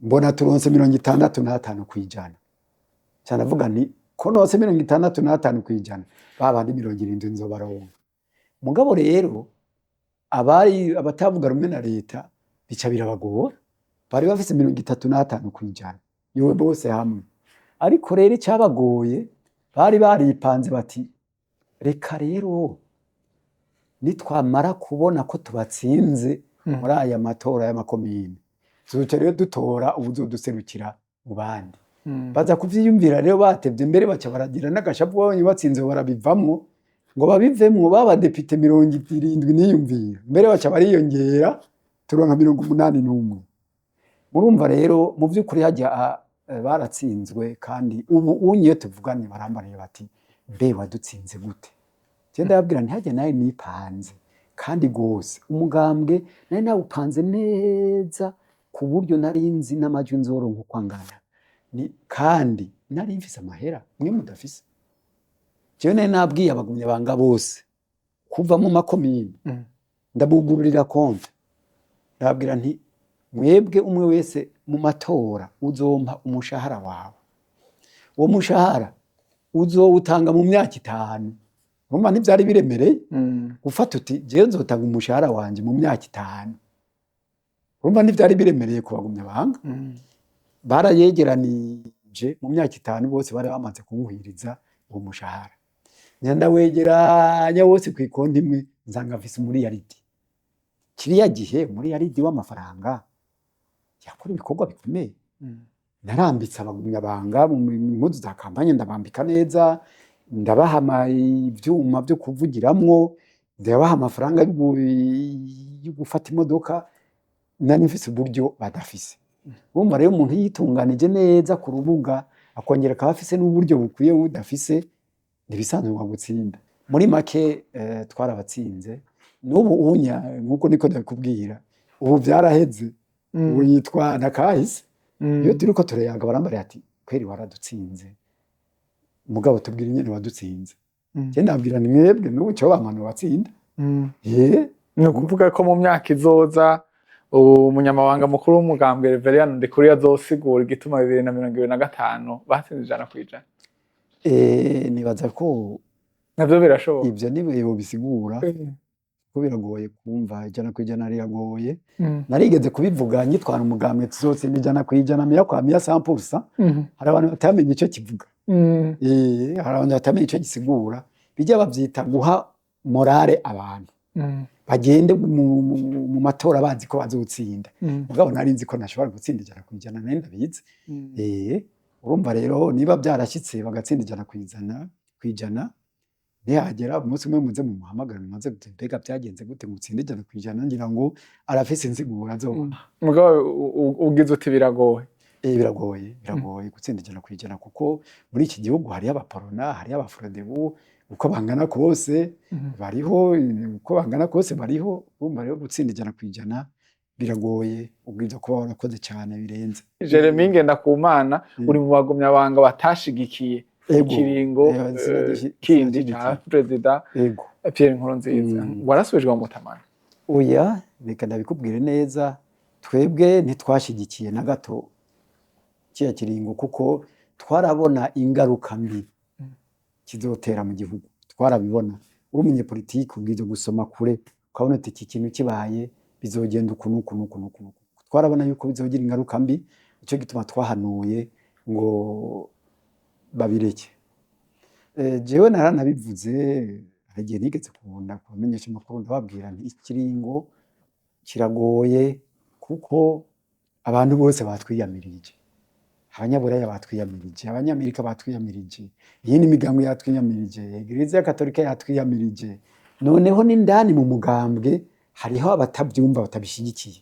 mbona turonse 65%. Cyane avuga nti ko nonse 65%, babandi 70 nzobaronka. Mugabo rero abari abatavuga rumwe na leta bica birabagora, bari bafise 35% yowe bose hamwe. Ariko rero icyabagoye bari baripanze bati reka rero nitwamara kubona ko tubatsinze muri aya matora y'amakomine, tuzoca rero dutora ubuzoduserukira mu bandi. Baza kuvyiyumvira rero batevye, mbere baca baragira n'agashavu babonye batsinze barabivamwo, ngo babivemwo babadepite 70 niyumvira, mbere baca bariyongera turonka 81. Murumva rero mu vy'ukuri hajya baratsinzwe, kandi ubu unye tuvuganye barambariye bati mbe wadutsinze gute? Je ndababwira nti hajya nawe nipanze kandi gose, umugambwe nari nawupanze neza ku buryo nari nzi n'amajwi nzoronka uko angana. Kandi nari mfise amahera mwe mudafise. Jewe nari nabwiye abagumyabanga bose kuva mu makomine, ndabugururira konte, ndababwira nti mwebwe umwe wese mu matora uzompa umushahara wawe, uwo mushahara uzowutanga mu myaka 5. Urumva ntivyari biremereye gufata uti jewe nzotanga umushahara wanje mu myaka 5. Urumva ntivyari biremereye ku bagumyabanga. Barayegeranije mu myaka 5 bose bari bamaze kunkwiriza uwo mushahara. Ndawegeranya wose ku ikonti imwe, nsanga mfise umuriyaridi. Kiriya gihe umuriyaridi w'amafaranga yakora ibikorwa bikomeye. Narambitse abagumyabanga mu mpuzu za kampanye, ndabambika neza, ndabaha ivyuma vyo kuvugiramwo, ndabaha amafaranga yo gufata imodoka. Nari mfise uburyo badafise. Urumva rero umuntu yitunganije neza ku rubuga, akongera akaba afise n'uburyo bukwiye budafise, ntibisanzwe ngo agutsinda. Muri make twarabatsinze. N'ubu unya nkuko niko ndabikubwira, ubu vyaraheze, ubu yitwa nakahise. Iyo turiko turayaga barambariye ati kweri waradutsinze, mugabo tubwira ingene wadutsinze. Je ndababwira ni mwebwe n'ubu cyo bamana watsinda. Ni ukuvuga ko mu myaka izoza umunyamabanga mukuru w'umugambwe Reverien Ndikuriyo azosigura igituma 2025 batsinze 100%. Nibaza ko navyo birashoboka. Ivyo ni bisigura ko biragoye kumva 100% riragoye. Narigeze kubivuga nyitwara umugambwe tuzotsinda 100% miya kwa miya 100%. Hari abantu batamenye ico kivuga. Hari abantu batamenye ico gisigura. Bijya bavyita guha morale abantu bagende mu matora bazi ko bazotsinda. Mugabo nari nzi ko ntashobora gutsinda 100%, nari ndabizi. Urumva rero niba byarashyitse bagatsinda 100%, nihagera umunsi umwe muze mumuhamagare mumaze gute, mbega byagenze gute mutsinde 100%, ngira ngo arafise insiguro azoba. Mugabo ugize uti biragoye. Biragoye, biragoye gutsinda 100%, kuko muri iki gihugu hariho abaporona, hariho abafrodebu, uko bangana kose bariho, uko bangana kose bariho. Urumva rero gutsinda 100% Biragoye, ubwiza kuba warakoze cyane birenze. Jeremy Ngendakumana, uri mu bagumyabanga batashigikiye ikiringo kindi ca perezida Pierre Nkurunziza. Warasubijwe mu Mutamana? Oya, reka ndabikubwire neza, twebwe ntitwashigikiye na gato kiya kiringo, kuko twarabona ingaruka mbi kizotera mu gihugu. Twarabibona. Uri umunyepolitiki ubwiza gusoma kure, ukabona ati iki kintu kibaye bizogenda uku n'uku n'uku n'uku n'uku. Twarabona yuko bizogira ingaruka mbi, nicyo gituma twahanuye ngo babireke. Jewe naranabivuze, hari igihe nigeze kubona kubamenyesha amakuru, ndababwira nti ikiringo kiragoye kuko abantu bose batwiyamirije, abanyaburaya batwiyamirije, abanyamerika batwiyamirije, iyindi migambo yatwiyamirije, Eglise ya Katolika yatwiyamirije, noneho n'indani mu mugambwe hariho abatabyumva, batabishyigikiye.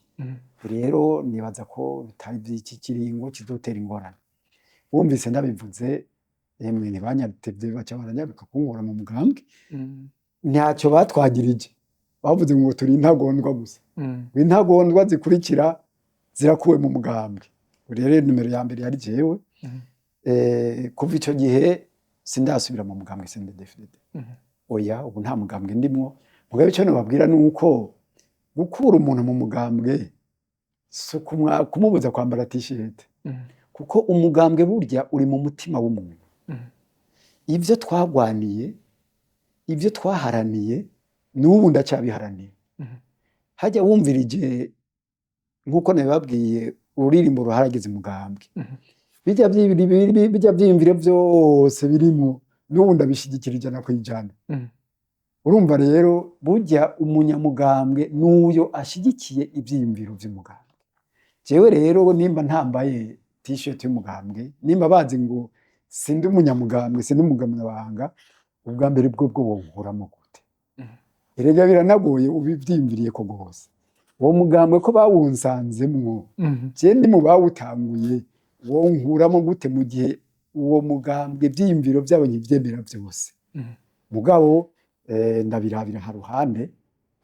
Rero nibaza ko bitari by'iki kiringo kizotera ingorane. Wumvise ndabivuze, emwe ntibanyatevye, baca baranyaruka kunkura mu mugambwe. Ntacyo batwagirije, bavuze ngo turi intagondwa gusa. Intagondwa zikurikira zirakuwe mu mugambwe. Rero nimero ya mbere yari jewe. Kuva ico gihe sindasubira mu mugambwe CNDD-FDD. Oya, ubu nta mugambwe ndimwo. Mugabe ico nobabwira ni uko gukura umuntu mu mugambwe si kumubuza kwambara t-shirt, kuko umugambwe burya uri mu mutima w'umuntu. Ivyo twagwaniye, ivyo twaharaniye, n'ubu ndacyabiharaniye. Hajya wumvirije nk'uko nabibabwiye ururirimbo ruharagize umugambwe, bijya byiyumviro byose birimo n'ubu ndabishigikira 100%. Urumva rero burya umunyamugambwe n'uyo ashigikiye ivyiyumviro vy'umugambwe. Jewe rero nimba ntambaye t-shirt y'umugambwe, nimba bazi ngo sindi umunyamugambwe, sindi umunyamabanga, ubwa mbere bwo bwo bonkuramo gute? Erega biranagoye ubivyiyumviriye ko rwose. Uwo mugambwe ko bawunsanzemwo, je ndi mu bawutanguye, wonkuramo gute mu gihe uwo mugambwe ivyiyumviro vyabo nkivyemera vyose? Mugabo ndabirabira haruhande,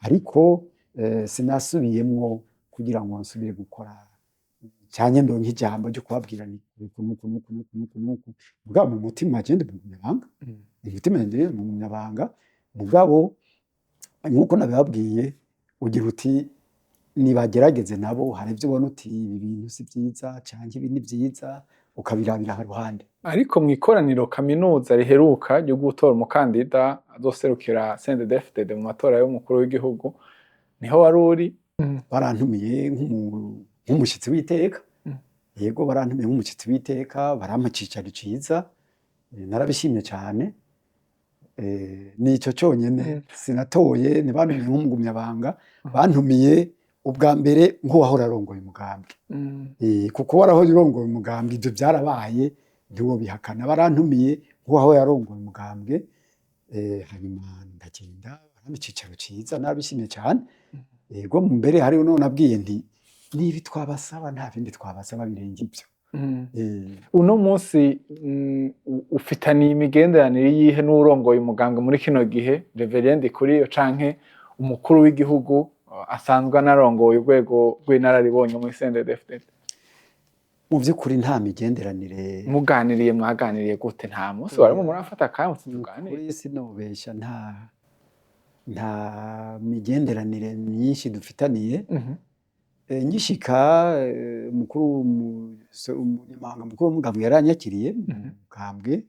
ariko sinasubiyemwo kugira ngo nsubire gukora canke ndonke ijambo ryo kubabwira nti uku nuku nuku nuku nuku nuku. Mugabo mu mutima je ndi umunyabanga, mu mutima ndi umunyabanga. Mugabo nkuko nabibabwiye, ugira uti nibagerageze nabo, hari ivyo ubona uti ibi bintu si vyiza canke ibi ni vyiza, ukabirabira haruhande. Ariko mw'ikoraniro kaminuza riheruka ryo gutora umukandida azoserukira CNDD-FDD mu matora y'umukuru w'igihugu, niho wari uri? Barantumiye nk'umushitsi w'iteka. Yego, barantumiye nk'umushitsi w'iteka, barampa icicaro ciza, narabishimye cane. Nico conyene sinatoye, ntibantumiye nk'umugumyabanga, bantumiye ubwa mbere nk'uwahora arongoye umugambwe. Kuko warahoze urongoye umugambwe, ivyo vyarabaye ntiwobihakana. Barantumiye nk'uwahora arongoye umugambwe, hanyuma ndagenda, barampa icicaro ciza, narabishimye cane. Yego, mbere hariho n'uwo nabwiye nti nibi twabasaba, nta bindi twabasaba birenze ivyo. Uno munsi ufitaniye imigenderanire yihe n'uwurongoye umugambwe muri kino gihe, Reverien Ndikuriyo, canke umukuru w'igihugu asanzwe anarongoye urwego rw'inararibonye muri CNDD-FDD? Mu vy'ukuri nta migenderanire. Muganiriye, mwaganiriye gute? Nta munsi warimo murafata akanya muti tuganire? Kuri sinobesha, nta migenderanire myinshi dufitaniye. Ngishika, mukuru umunyamabanga mukuru w'umugambwe yaranyakiriye mugambwe,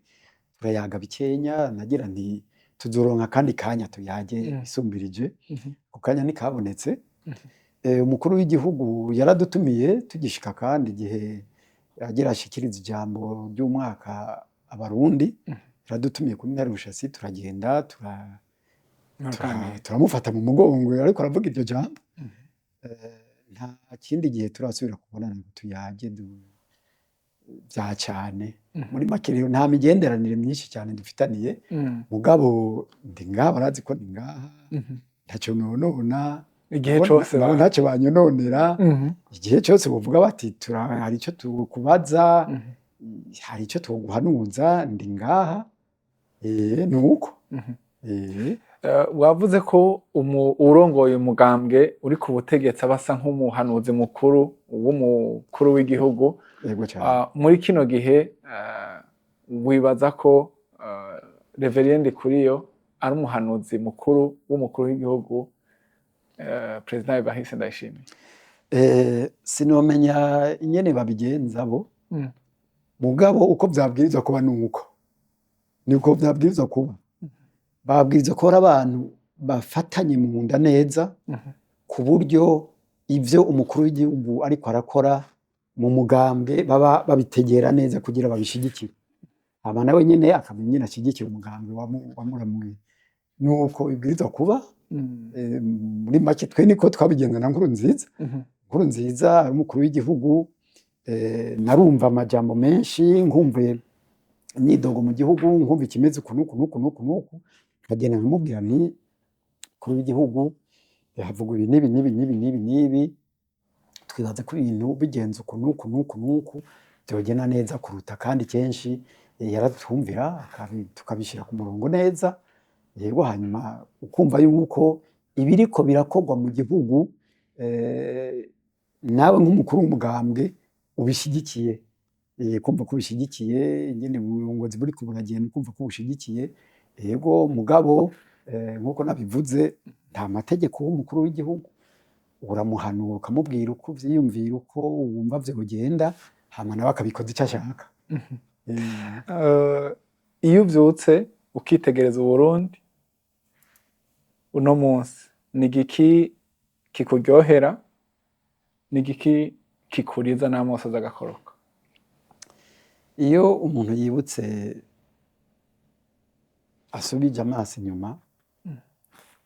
turayaga bikenya, nagira nti tuzoronka akandi kanya tuyage bisumbirije. Ako kanya ntikabonetse. Umukuru w'igihugu yaradutumiye tugishika, kandi igihe agira ashikiriza ijambo ry'umwaka abarundi, yaradutumiye kuri Nyarushasi, turagenda turamufata mu mugongo ariko aravuga iryo jambo. Nta kindi gihe turasubira kubonana ngo tuyage vya cane. Muri make rero nta migenderanire myinshi cyane dufitaniye. Mugabo ndi ngaha, barazi ko ndi ngaha, ntacyo nonona. Igihe cose nabo ntacyo banyononera. Igihe cyose bavuga bati hari icyo tukubaza, hari icyo tuguhanuza, ndi ngaha. Nuko. Wavuze ko uwurongoye umugambwe uri ku butegetsi aba asa nk'umuhanuzi mukuru w'umukuru w'igihugu. Yego cyane. Muri kino gihe wibaza ko Reverien Ndikuriyo ari umuhanuzi mukuru w'umukuru w'igihugu, Perezida Evariste Ndayishimiye? Sinomenya ingene babigenza bo, mugabo uko vyabwirizwa kuba nuko niko vyabwirizwa kuba. Babwirizwa kuba ari abantu bafatanye mu nda neza, ku buryo ivyo umukuru w'igihugu ariko arakora mu mugambwe baba babitegera neza kugira babishigikire, hama nawe nyene akamenya ingene ashigikira umugambwe wamuramuye. Nuko bibwirizwa kuba. Muri make, twe niko twabigenza na Nkurunziza. Nkurunziza ari umukuru w'igihugu, narumva amajambo menshi, nkumva imyidogo mu gihugu, nkumva ikimeze uku n'uku n'uku n'uku n'uku, nkagenda nkamubwira nti: "Umukuru w'igihugu, havugwa ibi n'ibi n'ibi n'ibi n'ibi n'ibi, twibaza ko ibintu bigenze uku n'uku n'uku n'uku vyogenda neza kuruta." Kandi kenshi yaratwumvira, tukabishira ku murongo neza. Yego, hanyuma ukumva yuko ibiriko birakorwa mu gihugu, nawe nk'umukuru w'umugambwe ubishigikiye, kumva ko ubishigikiye ingene uburongozi buriko buragenda, ukumva ko ubushigikiye. Yego, mugabo nkuko nabivuze, nta mategeko w'umukuru w'igihugu. Uramuhanura, ukamubwira uko uvyiyumvira, uko wumva vyogenda, hama nawe akabikoza ico ashaka. Iyo uvyutse ukitegereza Uburundi uno munsi, ni igiki kikuryohera, ni igiki kikuriza n'amosozi agakoroka? Iyo umuntu yibutse, asubije amaso inyuma,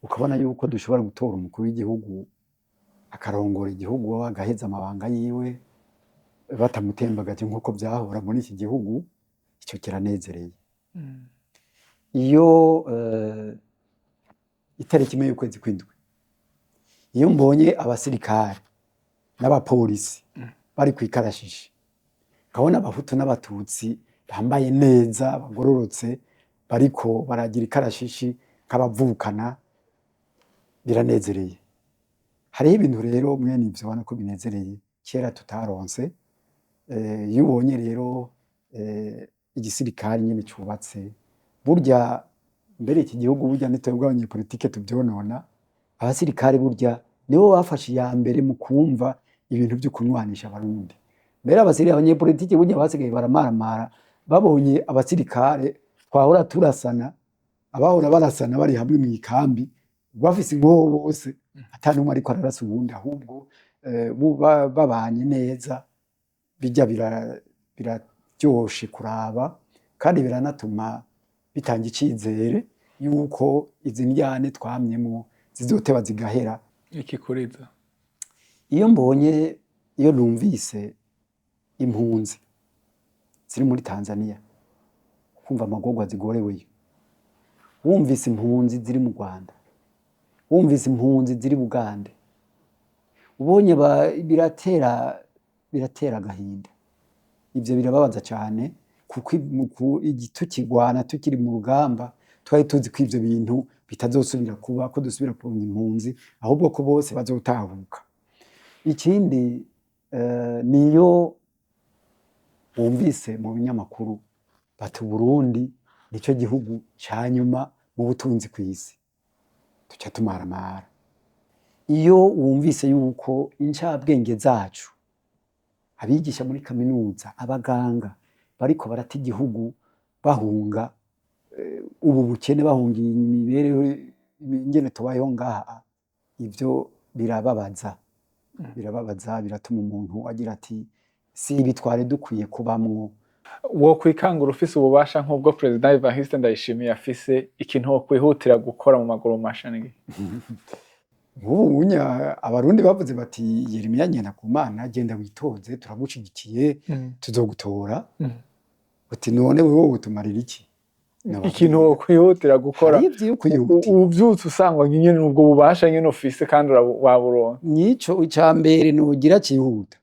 ukabona yuko dushobora gutora umukuru w'igihugu akarongora igihugu, agaheza amabanga yiwe batamutembagaje nk'uko vyahora muri iki gihugu, ico kiranezereye. Iyo itariki 1 y'ukwezi kw'indwi, iyo mbonye abasirikare n'abapolisi bari kw'ikarashishi, nkabona abahutu n'abatutsi bambaye neza, bagororotse, bariko baragira ikarashishi nk'abavukana, biranezereye. Hariho ibintu rero mwene ivyo ubona ko binezereye kera tutaronse. Iyo ubonye rero igisirikare nyene cubatse, burya mbere iki gihugu, burya ni twebwe abanyepolitike tuvyonona. Abasirikare burya nibo bafashe iya mbere mu kumva ibintu vyo kunywanisha abarundi. Mbere abanyepolitike burya basigaye baramaramara babonye abasirikare twahora turasana, abahora barasana bari hamwe mw'ikambi bafise inkoho bose, ata n'umwe ariko ararasa uwundi, ahubwo babanye neza. Bijya biraryoshe kuraba, kandi biranatuma bitanga icizere yuko izi ndyane twamyemwo zizoteba zigahera. Ikikuriza? Iyo mbonye, iyo numvise impunzi ziri muri Tanzania, kumva amagorwa zigoreweyo, wumvise impunzi ziri mu Rwanda, wumvise impunzi ziri Bugande, ubonye biratera agahinda. Ivyo birababaza cane, kuko tukigwana, tukiri mu rugamba, twari tuzi ko ivyo bintu bitazosubira kuba, ko dusubira kuronka impunzi, ahubwo ko bose bazotahuka. Ikindi niyo wumvise mu binyamakuru bati Uburundi nico gihugu ca nyuma mu butunzi kw'isi, tuca tumaramara. Iyo wumvise yuko incabwenge zacu, abigisha muri kaminuza, abaganga, bariko barata igihugu bahunga ubu bukene, bahunga imibereho ingene tubayeho ngaha, ivyo birababaza, birababaza, biratuma umuntu agira ati: "Si ibi twari dukwiye kubamwo." Wokwikangura ufise ububasha nk'ubwo Perezida Evariste Ndayishimiye afise, ikintu wokwihutira gukora mu maguru masha ni iki? Nk'ubu unya abarundi bavuze bati: "Yeremiya Ngendakumana, genda witoze, turagushigikiye, tuzogutora." Uti: "None wewe wotumarira iki?" Ikintu wokwihutira gukora? Hari ivyo kwihutira. Uvyutse usangwa nyene ubwo bubasha nyene ufise kandi waburonse. Nico ica mbere nogira cihuta,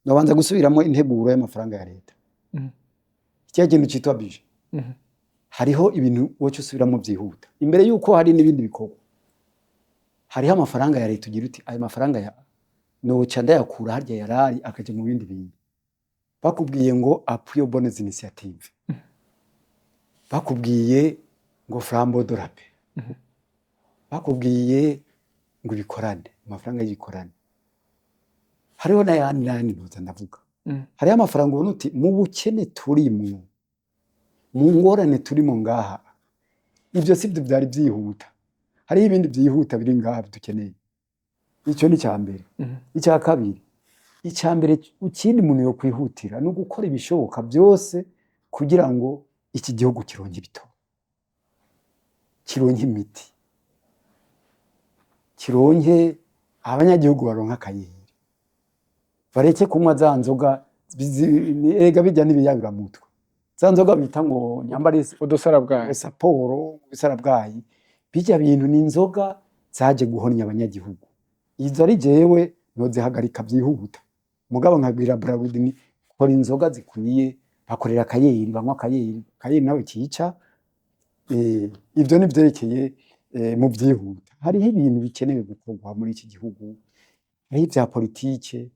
nobanza gusubiramwo integuro y'amafaranga ya leta, kirya kintu citwa budget. Hariho ibintu woca usubiramo byihuta imbere yuko hari n'ibindi bikorwa. Hariho amafaranga ya leta, ugira uti ayo mafaranga ya noca ndayakura harya yarari akaja mu bindi bintu. Bakubwiye ngo appui aux bonnes initiatives, bakubwiye ngo Flambeau de la paix, bakubwiye ngo ibikorane, amafaranga y'ibikorane, hariho n'ayandi n'ayandi ntoza ndavuga. Hariho amafaranga ubona uti mu bukene turimwo, mu ngorane turimo ngaha, ibyo si byo byari byihuta, hariho ibindi byihuta biri ngaha dukeneye. Icyo ni icya mbere. Icya kabiri, icya mbere, ikindi umuntu yo kwihutira ni ugukora ibishoboka byose kugira ngo iki gihugu kironke ibitoro, kironke imiti, kironke abanyagihugu baronke akayeri, bareke kunywa za nzoga erega bijya n'ibiyayuramutwe, za nzoga bita ngo nyambare Udusarabwayi. Saporo, ubusarabwayi, bijya bintu ni inzoga zaje guhonya abanyagihugu. Izo ari jewe nozihagarika byihuta, mugabo nkabwira Brarudi ni kora inzoga zikwiye, bakorera akayeri, banywa akayeri, akayeri nawe kica. Ivyo ni vyerekeye mu vyihuta. Hariho ibintu bikenewe gukorwa muri iki gihugu, hariho ivya politike.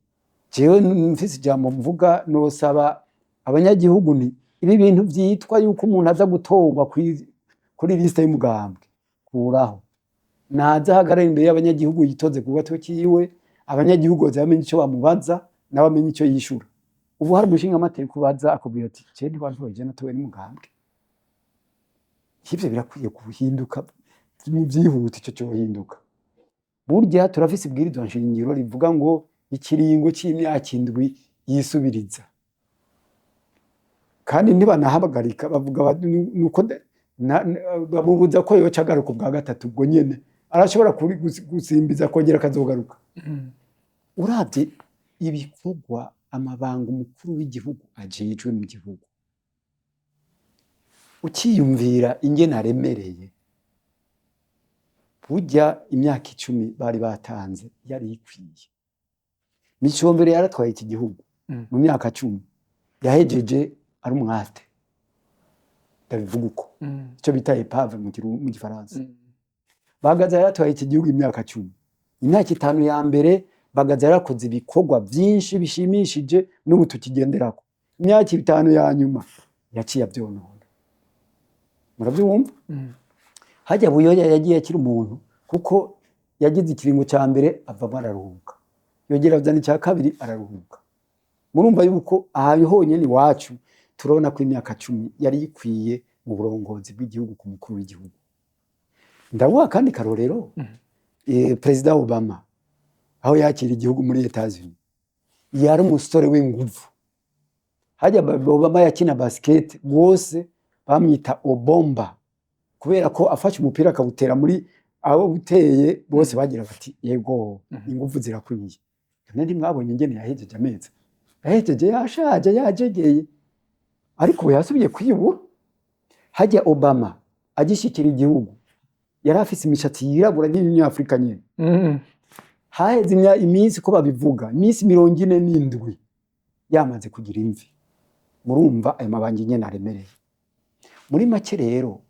Jewe mfise ijambo mvuga, nosaba abanyagihugu nti ibi bintu vyitwa yuko umuntu aza gutorwa kuri liste y'umugambwe, kuraho, naza ahagarare imbere y'abanyagihugu, yitoze ku gatwe kiwe, abanyagihugu baze bamenye ico bamubaza, nawe amenye ico yishura. Ubu hari umushingamateka ubaza akubwira ati je ntiwantoye, je natowe n'umugambwe. Ivyo birakwiye guhinduka mu vyihuta, ico cohinduka. Burya turafise ibwirizwa nshingiro rivuga ngo ikiringo c'imyaka 7 yisubiriza, kandi ntibanahagarika, bavuga nuko bamubuza ko yoca agaruka ubwa gatatu. Ubwo nyene arashobora gusimbiza akongera akazogaruka. Uravye ibikorwa, amabanga umukuru w'igihugu ajejwe mu gihugu, ukiyumvira ingene aremereye, burya imyaka 10 bari batanze yari ikwiye. Micombero yaratwaye iki gihugu mu myaka 10, yahejeje ari umwate, ndabivuga uko, icyo bita épave mu Gifaransa. Bagaza yaratwaye iki gihugu imyaka 10. Imyaka 5 ya mbere Bagaza yarakoze ibikorwa byinshi bishimishije n'ubu tukigenderako. Imyaka 5 ya nyuma yaciye abyonona, murabyumva. Hajya Buyoya yagiye akiri umuntu, kuko yagize ikiringo cya mbere avamo araruhuka, yongera azana icya kabiri araruhuka. Murumva yuko aha honyine iwacu turabona ko imyaka 10 yari ikwiye mu burongozi bw'igihugu ku mukuru w'igihugu. Ndaguha kandi karorero, Perezida Obama aho yakira igihugu muri Etats-Unis yari umusore w'inguvu. Hajya Obama yakina basket rwose, bamwita Obomba kubera ko afashe umupira akawutera muri abo uteye bose bagira bati yego, inguvu zirakwiye. None ntimwabonye ingene yahejeje amezi? Yahejeje yashaje, yajegeye, ariko ubu yasubiye kwiyubura. Hajya Obama agishikira igihugu yari afise imishatsi yirabura nk'iy'umunyafurika nyene. Haheze iminsi, ko babivuga, iminsi 47 yamaze kugira imvi. Murumva ayo mabanga nyene aremereye. Muri make rero,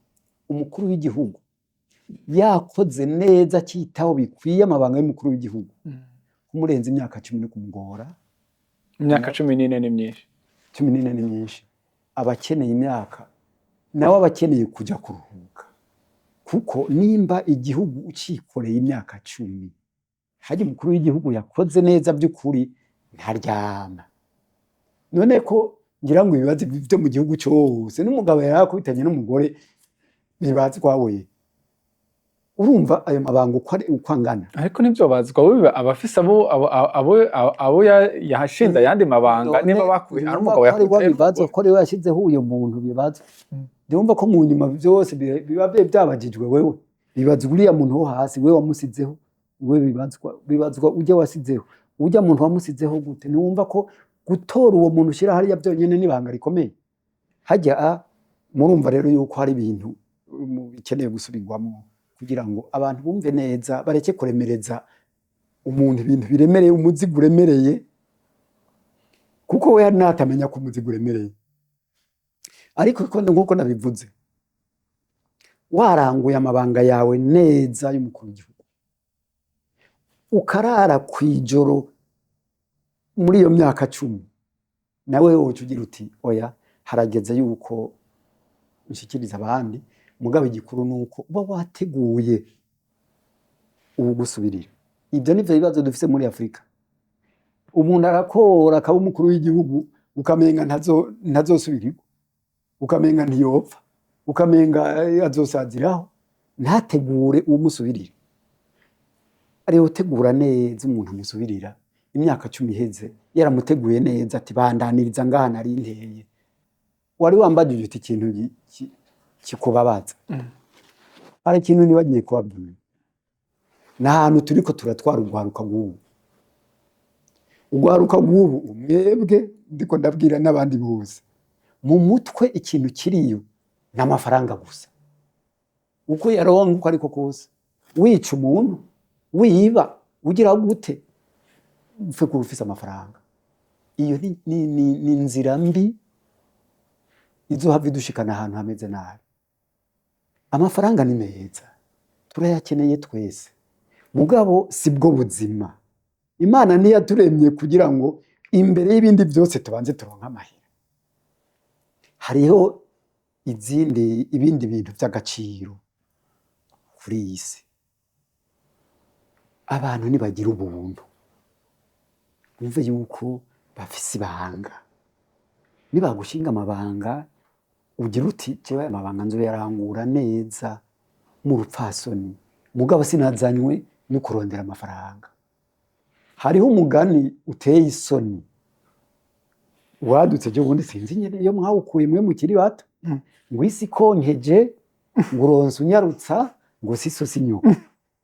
umukuru w'igihugu yakoze neza, akitaho bikwiye amabanga y'umukuru w'igihugu, kumurenza imyaka 10 no kumugora. Imyaka 14 ni myinshi. 14 ni myinshi. Aba akeneye imyaka, nawe aba akeneye kujya kuruhuka, kuko nimba igihugu ucikoreye imyaka 10, hajya umukuru w'igihugu yakoze neza by'ukuri ntaryama. None ko ngira ngo ibibazo byo mu gihugu cyose n'umugabo yari akubitanye n'umugore bibazwa we, urumva ayo mabanga uko ari uko angana. Ariko nibyo bazwa bo, abafise abo yahashinze ayandi mabanga, niba bakuye ari umugabo. Ko ari we yakubitanye. Bibazwa ko ari we yashyizeho uyo muntu, bibazwa. Ndumva ko mu nyuma byose biba byabagijwe wewe, bibazwa uriya muntu wo hasi, we wamusizeho, we bibazwa, bibazwa ujya wasizeho, ujya muntu wamusizeho gute. Ntiwumva ko gutora uwo muntu ushyira hariya byonyine n'ibanga rikomeye hajya a? Murumva rero yuko hari ibintu bikeneye gusubirwamo kugira ngo abantu bumve neza, bareke kuremereza umuntu ibintu biremereye, umuzigo uremereye, kuko we natamenya ko umuzigo uremereye. Ariko nkuko nabivuze. Waranguye amabanga yawe neza y'umukuru w'igihugu, ukarara kw'ijoro muri iyo myaka 10, nawe woca ugira uti: "Oya, harageze yuko nshikiriza abandi." Mugabo igikuru nuko uba wateguye uwugusubirira. Ibyo nivyo bibazo dufise muri Afurika. Umuntu arakora, akaba umukuru w'igihugu, ukamenga ntazosubirigwa, ukamenga ntiyopfa, ukamenga azosaziraho, ntategure uwumusubirira. Ariwe utegura neza umuntu amusubirira. Imyaka 10 iheze, yaramuteguye neza, ati: "Bandaniriza ngaha nari nteye." Wari wambajije uti ikintu kikubabaza. Hari ikintu nibagiye kubabwira: ni ahantu turiko turatwara urwaruka rw'ubu. Urwaruka rw'ubu, mwebwe ndiko ndabwira n'abandi bose, mu mutwe ikintu kiriyo ni amafaranga gusa, uko yaronka uko ariko kose, wica umuntu, wiba, ugira gute, upfe kuba ufise amafaranga. Iyo ni inzira mbi izohava idushikana ahantu hameze nabi. Amafaranga ni meza, turayakeneye twese, mugabo si bwo buzima. Imana ntiyaturemye kugira ngo imbere y'ibindi byose tubanze turonke amahera. Hariho izindi, ibindi bintu by'agaciro kuri iyi si. Abantu nibagira ubuntu, bumve yuko bafise ibanga. Nibagushinga amabanga, ugira uti: "Jewe aya mabanga nzoyarangura neza mu rupfasoni, mugabo sinazanywe no kurondera amafaranga." Hariho umugani uteye isoni wadutse ejo bundi, sinzi nyene iyo mwawukuye mwe mukiri bato, ngo isi konkeje, ngo uronse unyarutsa, ngo siso si nyoko.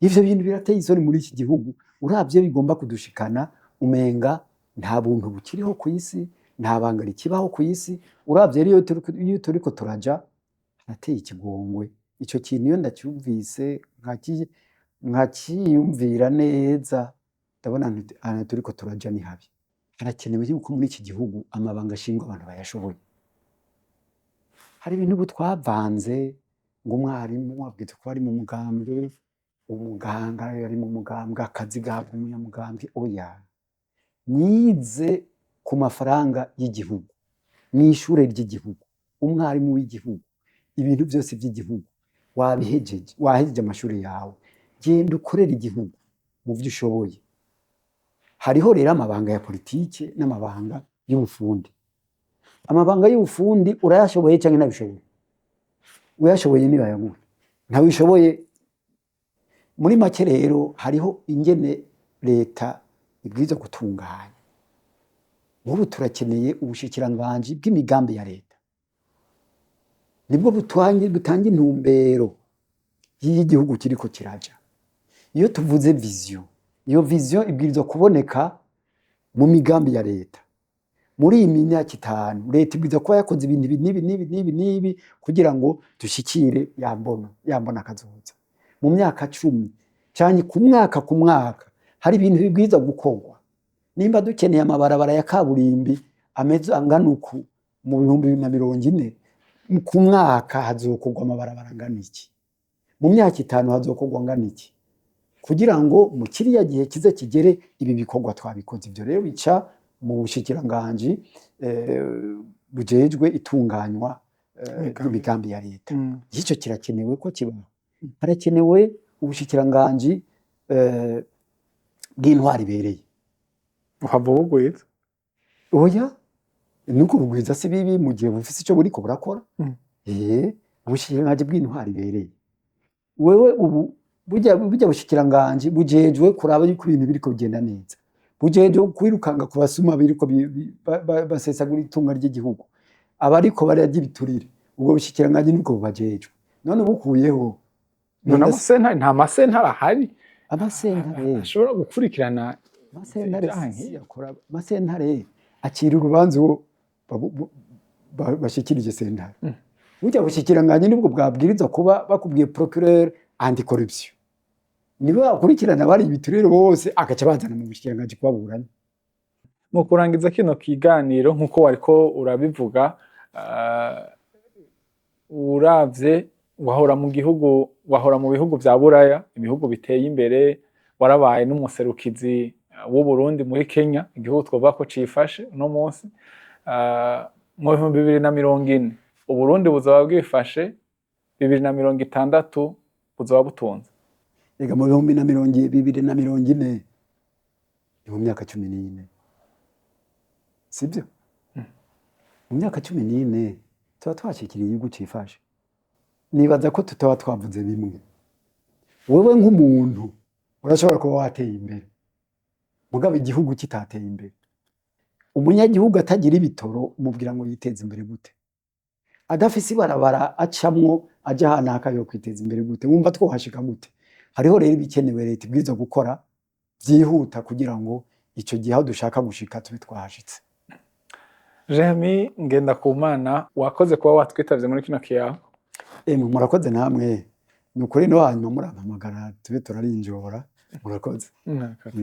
Ivyo bintu birateye isoni muri iki gihugu. Uravye bigomba kudushikana, umenga nta buntu bukiriho ku isi, nta banga rikibaho ku isi. Uravye rero iyo turiko turaja, harateye ikigongwe. Ico kintu iyo ndacyumvise, nkakiyumvira neza, ndabona nti ahantu turiko turaja ni habi. Harakenewe yuko muri iki gihugu amabanga ashingwa abantu bayashoboye. Hari ibintu ubu twavanze, ngo umwarimu abwirizwa kuba ari mu mugambwe, umuganga ari mu mugambwe, akazi gahabwa umunyamugambwe. Oya, nize ku mafaranga y'igihugu, mw'ishure ry'igihugu, umwarimu w'igihugu, ibintu byose by'igihugu. Wabihejeje, wahejeje amashuri yawe, genda ukorere igihugu mu byo ushoboye. Hariho rero amabanga ya politike n'amabanga y'ubufundi. Amabanga y'ubufundi urayashoboye canke ntabishoboye? Uyashoboye nibayaguhe, ntabishoboye. Muri make rero, hariho ingene leta ibwirizwa gutunganya. Nk'ubu turakeneye ubushikiranganji bw'imigambi ya leta, nibwo butanga intumbero y'igihugu kiriko kiraja. Iyo tuvuze vision, iyo vision ibwirizwa kuboneka mu migambi ya leta. Muri iyi myaka 5, leta ibwirizwa kuba yakoze ibintu ibi n'ibi n'ibi n'ibi n'ibi kugira ngo dushikire ya mbono, ya mbona kazoza. Mu myaka 10 canke ku mwaka ku mwaka, hari ibintu bibwirizwa gukorwa. Nimba dukeneye amabarabara ya kaburimbi ameze angana uku mu 2040, ku mwaka hazokorwa amabarabara angana iki? Mu myaka 5 hazokorwa angana iki, kugira ngo mu kiriya gihe kize kigere ibi bikorwa twabikoze? Ivyo rero bica mu bushikiranganji bujejwe itunganywa Imigambi. ry'imigambi ya leta. Ico kirakenewe ko kibaho. Harakenewe ubushikiranganji bw'intwaro ibereye. Uhava ubugwiza. Oya, nuko bugwiza si bibi mu gihe bufise ico buriko burakora. Ubushikiranganji bw'intwaro ibereye, wewe ubu burya bushikiranganji bujejwe kuraba yuko ibintu biriko bigenda neza, bujejwe kwirukanga ku basuma biriko basesagura itunga ry'igihugu, abariko bararya ibiturire. Ubwo bushikiranganji nibwo bubajejwe. None ubukuyeho? None amasentare, nta masentare ahari Amasentare ashobora gukurikirana amasentare ivyaha si nk'ivyo? Yakora amasentare acira urubanza uwo bashikirije sentare. Burya bushikiranganji nibwo bwabwirizwa kuba bakubwiye procureur anticorruption, nibo bakurikirana bari ibiturire bose, agaca bazana mu bushikiranganji kubaburanya. Mu kurangiza kino kiganiro, nk'uko wariko urabivuga, uravye Wahora mu gihugu, wahora mu bihugu vya Buraya, ibihugu biteye imbere, warabaye n'umuserukizi w'Uburundi muri Kenya, igihugu twovuga ko cifashe uno munsi. Mu 2040 Uburundi buzoba bwifashe, 2060 buzoba butunze? Ega mu 2040 ni mu myaka 14, sibyo? Mu myaka 14 tuba twashikiriye igihugu cifashe. Nibaza ko tutaba twavuze bimwe. Wewe nk'umuntu urashobora kuba wateye imbere, mugabo igihugu kitateye imbere. Umunyagihugu atagira ibitoro, umubwira ngo yiteze imbere gute? Adafise ibarabara acamwo aja ahantu yo kwiteza imbere gute? Wumva twohashika gute? Hariho rero ibikenewe leta ibwirizwa gukora byihuta kugira ngo ico gihe aho dushaka gushika tube twahashitse. Jeremy Ngendakumana, wakoze kuba watwitavye muri kino kiyago. Emwe, murakoze namwe, ni ukuri. No hanyuma murampamagara tube turarinjora. Murakoze. Murakoze.